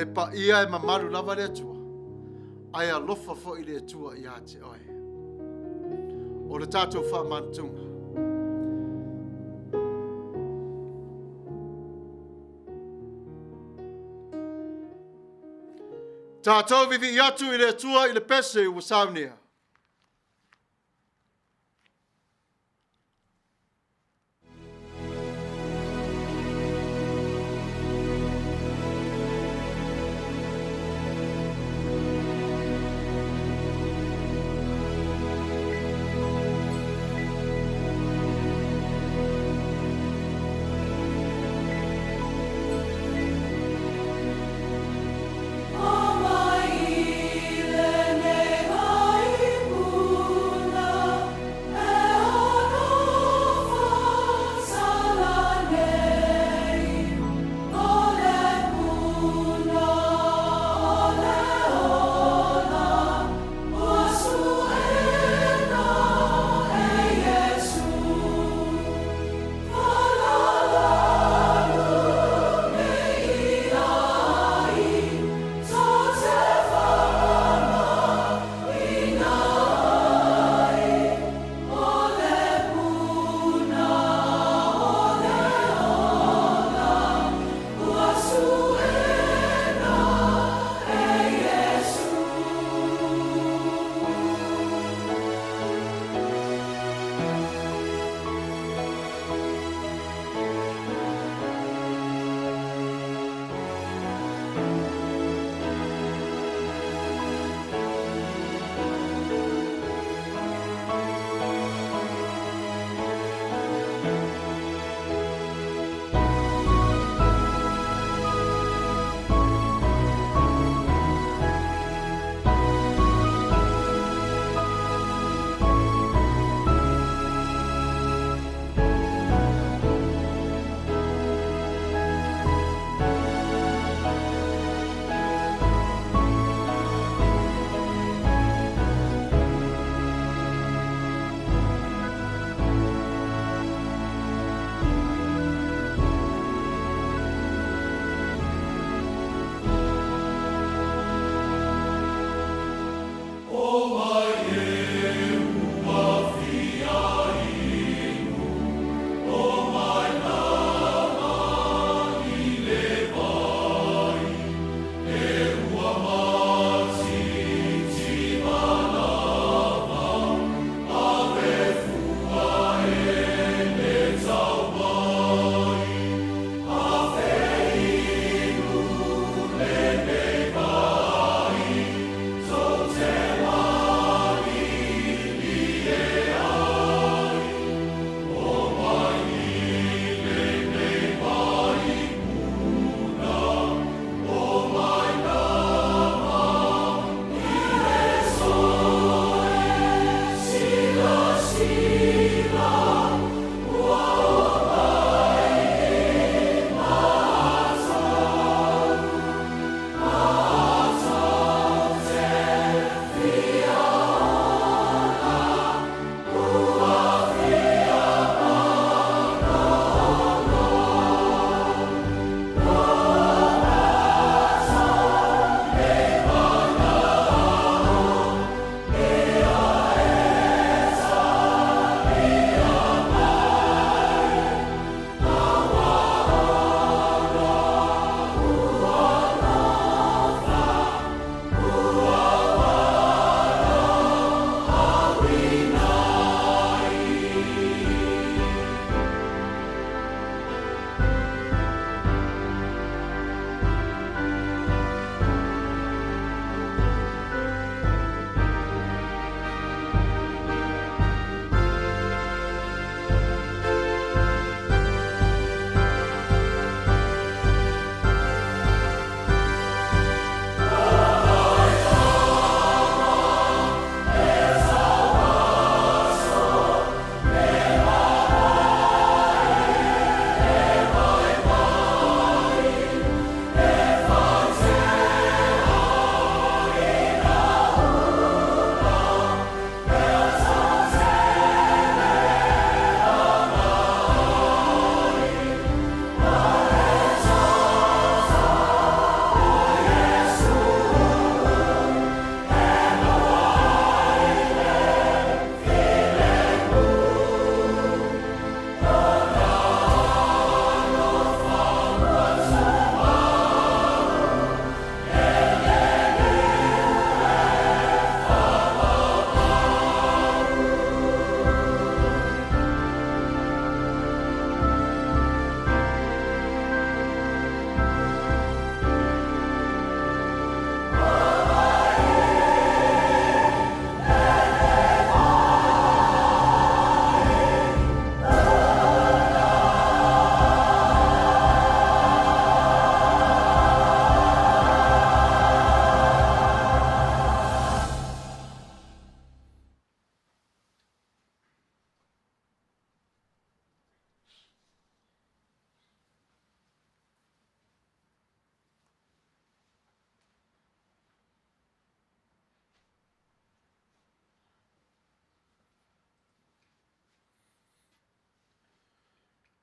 E pa ia e mamaru lava le atua. Ai alofa fo i le atua i a te oe. O le tātou whamantunga. Tātou vivi i atu i le atua i le pese ua saunia.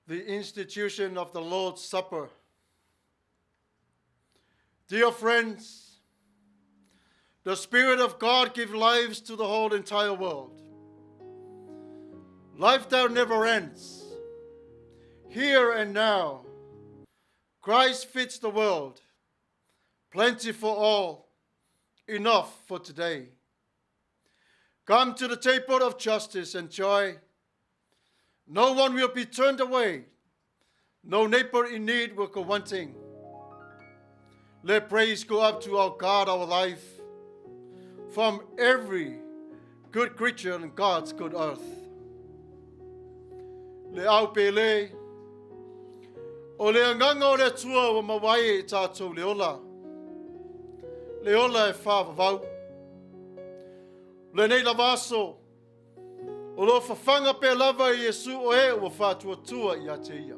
The institution of the Lord's Supper. Dear friends, the Spirit of God gives lives to the whole entire world. Life that never ends. Here and now, Christ fits the world. Plenty for all, enough for today. Come to the table of justice and joy. No one will be turned away. No neighbor in need will go wanting. Let praise go up to our God, our life, from every good creature on God's good earth. Le au pele, o le agaga o le Atua ua maua ai e i tātou le ola, le ola e whāvavau. Lenei lava aso, O lo o fafaga pea lava e Iesu o e ua faatuatua ia te ia.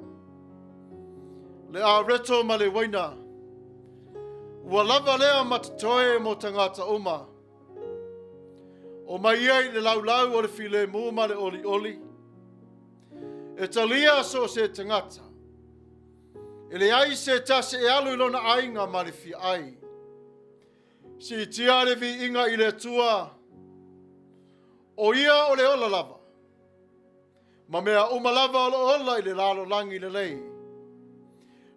Le areto ma le uaina, ua lava lea ma totoe mo tagata uma. O mai ia i le laulau o le filemu ma le olioli, e talia so o se tagata. E leai se tasi e alu i lona aiga ma le fia ai. Siitia le viiga i le Atua, o ia o le ola lava, ma mea uma lava o lo o ola i le lalolagi lelei,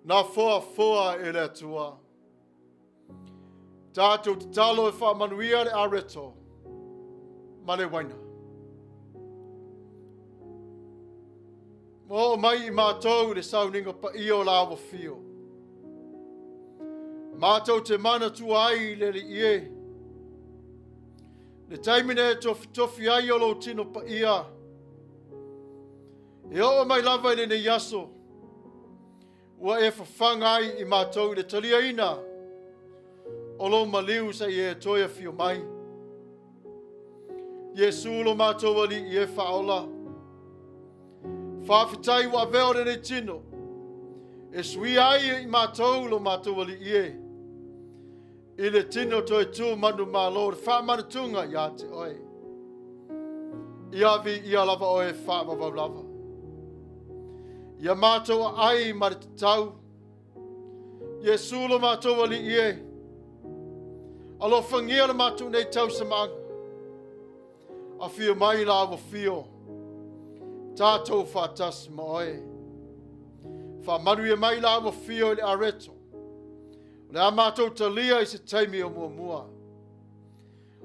na foafoa e le Atua. Tātou tatalo e faamanuia le areto ma le uaina. Ua oo mai i mātou i le sauniga paia o la ua fio. Mātou te manatua ai i le Alii e. Le taimi na e tofitofi ai o lou tino paia. E oo mai lava i lenei aso, ua e fafaga ai i mātou i le taliaina o lou maliu sa i e toe afio mai. Iesu lo mātou Alii e faaola. Faafetai ua avea o lenei tino e suia ai i mātou lo mātou Alii e. I le tino toe tū manu malo le faamanatunga ia te oe. Ia vi ia lava oe faavavau lava. Ia mātou aai ma le tatau. Iesu lo mātou Alii e. Alofangia le mātou nei tausamaaga. Awhio mai la ua whio. Tātou whātasi ma oe. Whāmanuia mai la ua whio i le areto. O le a mātou talia i se taimi o muamua.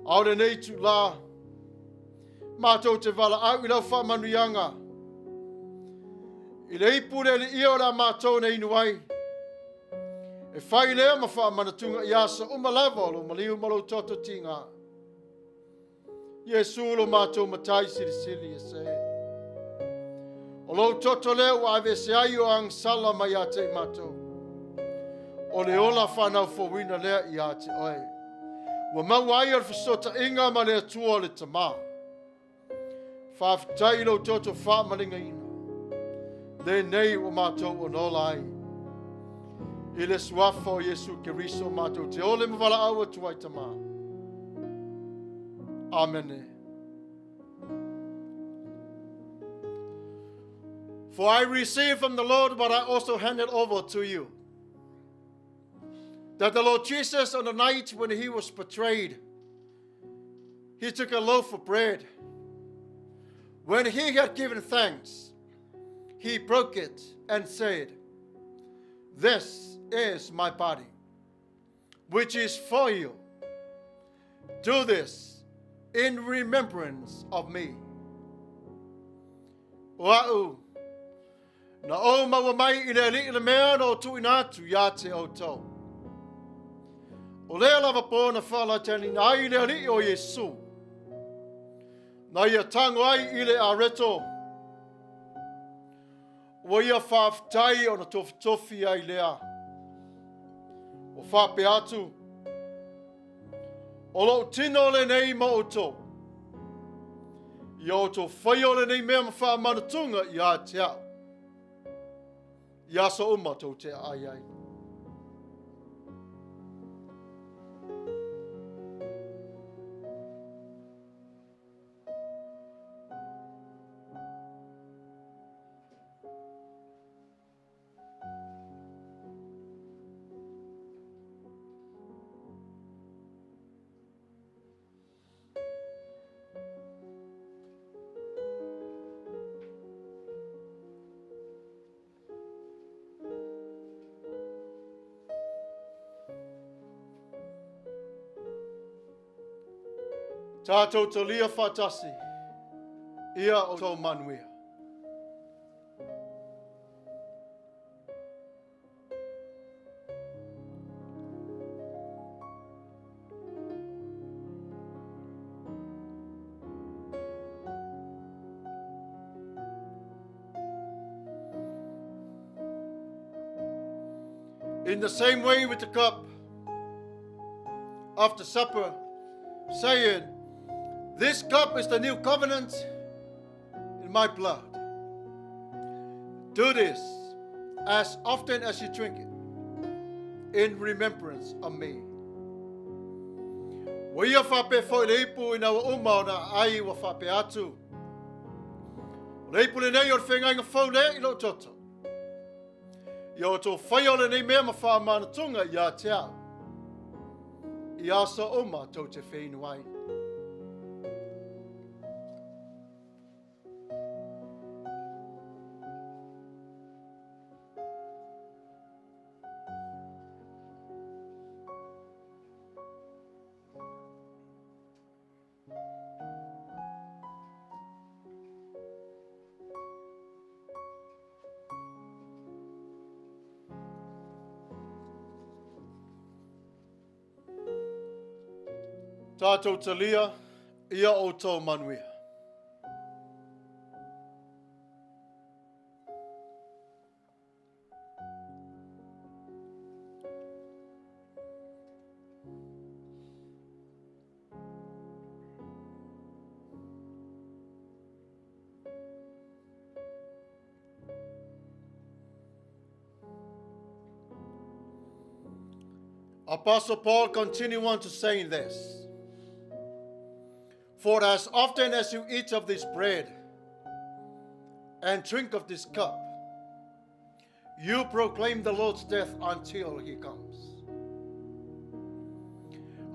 A o lenei itulā, mātou te valaau i lau faamanuiaga. I le ipu le alii o le a mātou na inu ai. E whai lea ma whaamanatunga i aso uma lava o lo maliu ma lou toto tīngā. Iesu lo mātou matai silisili e se. O lou toto lea ua aveese ai o agasala mai ia te i mātou. O le ola whanau fouina lea ia te oe. Ua maua ai o le fesootaiga ma le Atua o le Tamā. Faafetai i lou toto faamaligaina. Lenei ua mātou ona ola ai. I le suafa o Iesu Keriso mātou te ole ma valaau atu ai Tamā. Amene. For I received from the Lord what I also handed over to you. That the Lord Jesus, on the night when he was betrayed, he took a loaf of bread. When he had given thanks, he broke it and said, This is my body, which is for you. Do this in remembrance of me. O a'u, na ou maua mai i le Alii le mea na ou tuuina atu ia te outou. O lea lava pō na faalaitaniina ai le Alii o Iesu, na ia tango ai i le areto, ua ia faafetai ona tofitofi ai lea. Ua faapea atu, O lou tino lenei ma outou. Ia outou faia o lenei mea ma faamanatuga ia te au. I aso uma tou te aai ai. Tātou talia whaatasi, ia o tō manuia. In the same way with the cup, after supper, saying, This cup is the new covenant in my blood. Do this as often as you drink it in remembrance of me. Ua ia faapea foi le ipu ina ua uma ona ai ua faapea atu. O le ipu lenei o le feagaiga fou le i lou toto. Ia outou faia o lenei mea ma faamanatunga ia te au. I aso uma tou te wheinu ai. Tātou talia ia outou manuia. Apostle Paul continued on to saying this For as often as you eat of this bread and drink of this cup, you proclaim the Lord's death until he comes.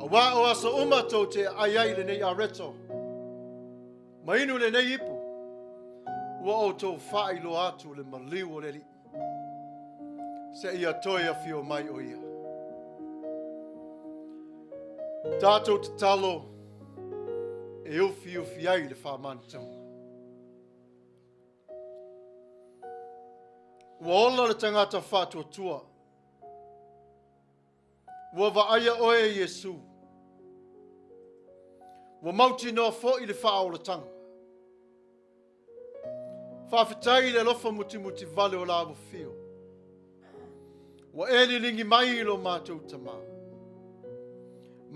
Auā o aso uma tou te ai ai lenei areto, ma inu lenei ipu, ua outou faailoa atu le maliu o le Alii, seia toe afio mai o ia. Tātou tatalo e ufiufi ai le whāmanatunga. Ua ola le tangata whātuatua. Ua vaaia oe e Iesu. Ua mautinoa foi le faaolatanga. Faafetai i le alofa mutimuti vale o la ua fio. Ua e liligi mai i lo mātou tamā.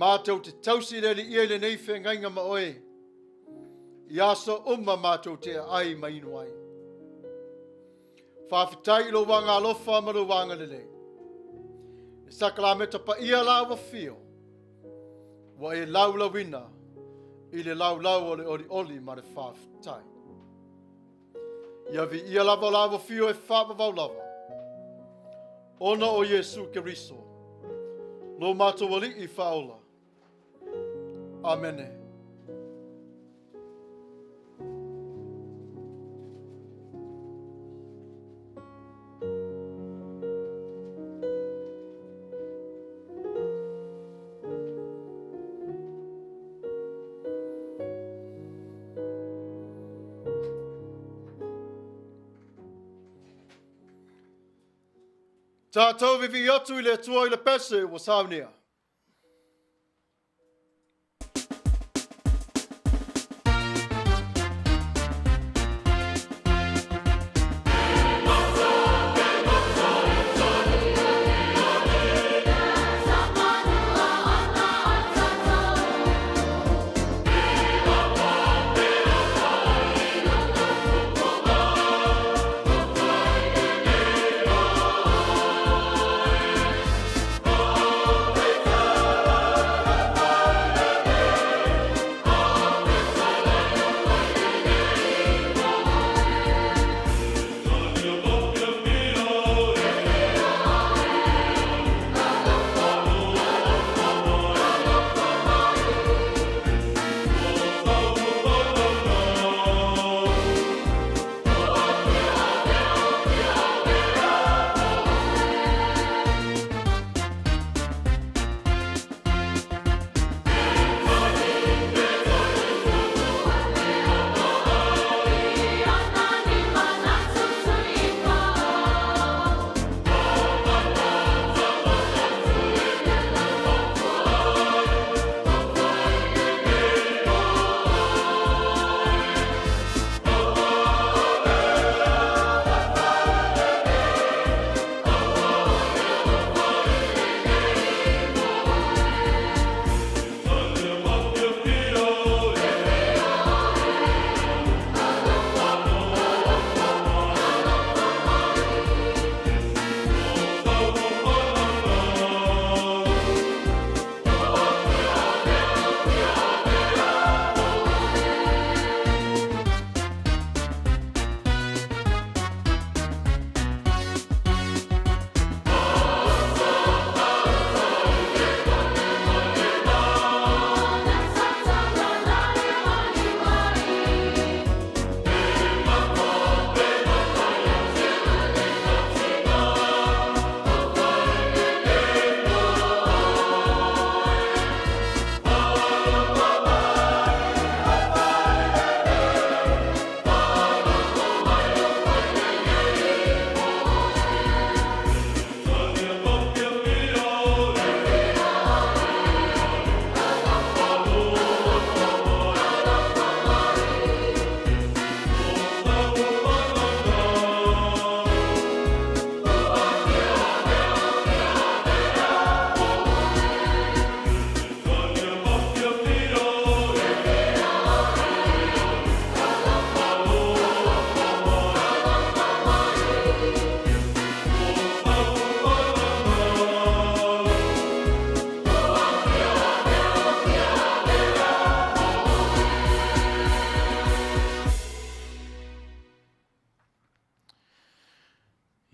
Mātou te tausi le Alii i lenei feagaiga ma oe. I aso uma mātou te ai ma inu ai. Faafetai i lou agaalofa ma lou agalelei. Le sakalameta paia la ua fio, ua e laulauina i le laulau o le olioli ma le faafetai. Ia viia lava la ua fio e faavavau lava, ona o Iesu Keriso, lo mātou Alii faaola. Amene. Tātou vivi atu i le Atua i le pese ua saunia.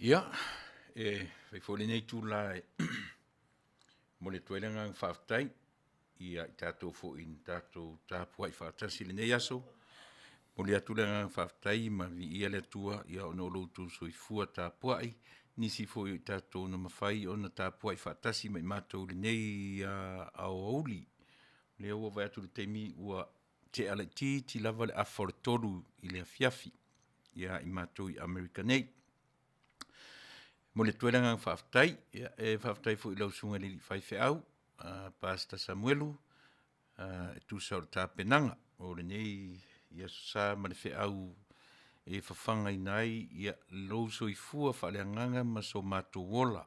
Ia, e fai foi lenei itula e momoli atu ai le agaga faafetai ia i tatou foi na tatou tapuai faatasi i lenei aso. Momoli atu le agaga faafetai ma viia le Atua ia ona o lo outou soifua tapuai, nisi foi o i tatou na mafai ona tapuai faatasi ma i matou i lenei aoauli. O lea ua ou vaai atu i le taimi ua tea laitiiti lava le afa o le 3 i le afiafi ia i matou i Amerika nei. Momoli atu ai le agaga faafetai, ia e faafetai foi i lau Susuga i le alii faifeau Pastor Samuelu e tusa o le tapenaga o lenei Aso Sa ma le feau e fafagaina ai lou soifua faaleagaga ma so matou ola.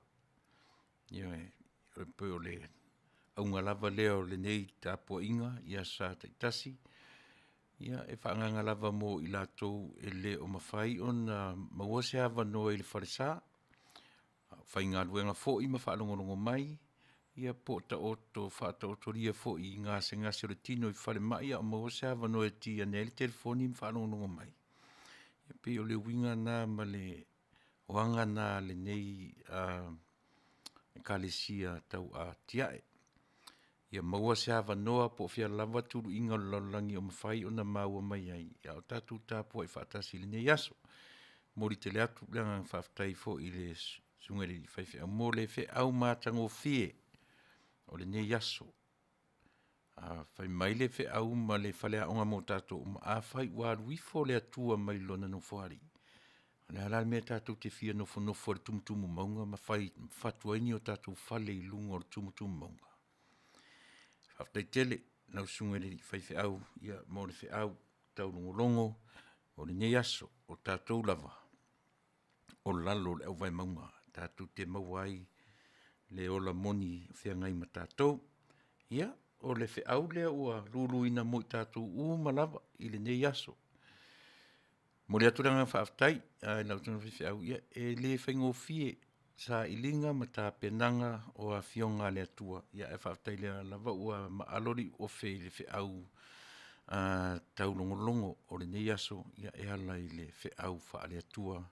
Ioe, e pei o le auga lava lea o lenei tapuaiga i Aso Sa taitasi, ia e faaagaaga lava mo i latou e le o mafai ona maua se avanoa i le falesa, a o faigaluega foi ma faalogologo mai, ia po o taoto faataotolia foi i gasegase o le tino i falemai a o maua se avanoa e ki ane ai le telefoni ma faalogologo mai. E pei o le uiga lena ma le aga lena a lenei Ekalesia Tauatiae, ia maua se avanoa po o fea lava tuluiga o le lalolagi o mafai ona maua mai ai, a o tatou tapuai faatasi i lenei aso. E momoli tele atu le agaga faafetai foi i le Susuga i le alii faifeau mo le feau matagofie o lenei aso. A fai mai le feau ma le faleaoga mo tatou uma, afai ua alu ifo le Atua mai lona nofoalii, o le a la le mea tatou te fia nofonofo ai i le tumutumu mauga ma fai fatu ai ni o tatou fale i luga o le tumutumu mauga? Faafetai tele i lau Susuga i le alii faifeau mo le feau taulogologo o lenei aso. O tatou lava o lalo o le auvae mauga tatou te maua ai le ola moni o feagai ma tatou. Ia, o le feau lea ua luluina mo i tatou uma lava i lenei aso. E momoli atu le agaga faafetai i lau Afioga i le faifeau, ia e le faigofie sailiga ma tapenaga o Afioga a le Atua, ae faafetai o lea lava ua maalo le iuofe i le feau taulogologo o lenei aso e ala i le feau faale-Atua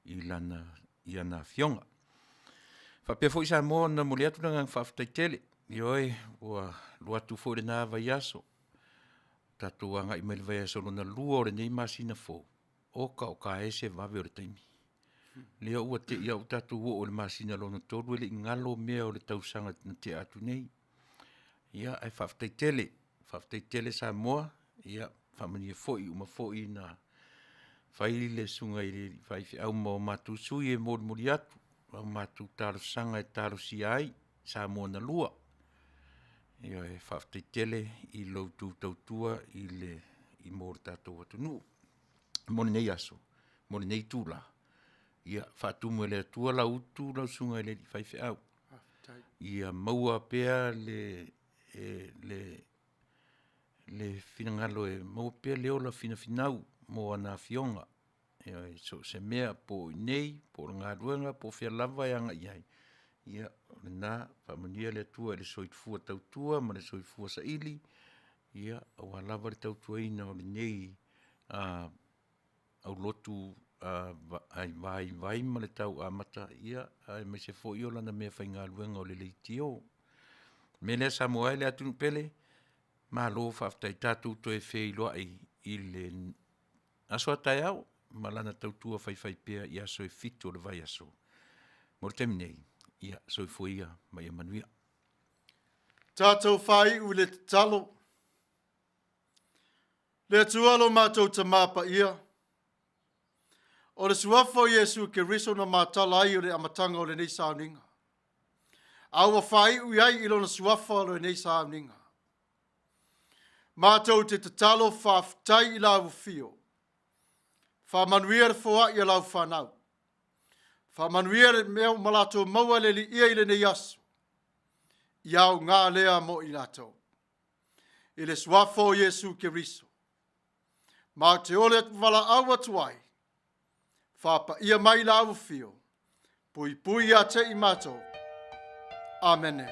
i Lana Afioga. E faapea foi Samoa ona momoli atu le agaga faafetai tele, ioe, ua alu atu foi lena vaiaso, tatou agai mai i le vaiaso lona lua o lenei masina fou, oka oka e se vave o le taimi. Lea ua te i lava ua tatou oo i le masina lona tolu e le i galo mea o le tausaga na tea atu nei. Ia, ae faafetai tele, faafetai tele Samoa, ia faamanuia foi, ua uma foi ona fai le susuga i le faifeau ma o matou sui e molimoli atu a matou talosaga e talosia ai Samoa na lua. Ioe, faafetai tele i lo outou tautua mo le tatou atunuu. Mo lenei aso, mo lenei itula, ia faatumu e le Atua lau utu lau susuga i le faifeau, ia maua pea le finagalo e maua pea le ola finafinau mo ana Afioga i so o se mea, po o i inei po o le galuega po o fea lava e agai i ai, ia o lena, faamanuia le Atua i le soifua tautua ma le soifua saili aua lava le tautuaina o lenei aulotu vaivai ma le tau amata, aemaise foi o lana meafaigaluega o le leitio. O le mea lea Samoa e le atunuu pele, malo faafetai. Tatou toe feiloai i le aso a taeao ma lana tautua faifaipea i aso e 7 o le vaiaso. Mo le taimi nei, ia soifua ia ma ia manuia. Tatou faaiu i le tatalo. Le Atua lo matou Tama Paia, o le suafa o Iesu Keriso na matala ai o le amataga o lenei sauniga, a ua faaiu i ai i lona suafa o lenei sauniga. Matou te tatalo faafetai i lau afio, faamanuia le foai a lau fanau, faamanuia le mea ua latou maua le Alii i lenei aso, ia aoga lea mo i latou. I le suafa o Iesu Keriso, ma te ole valaau atu ai, faapaia mai lau afio, puipui ia te i matou. Amene.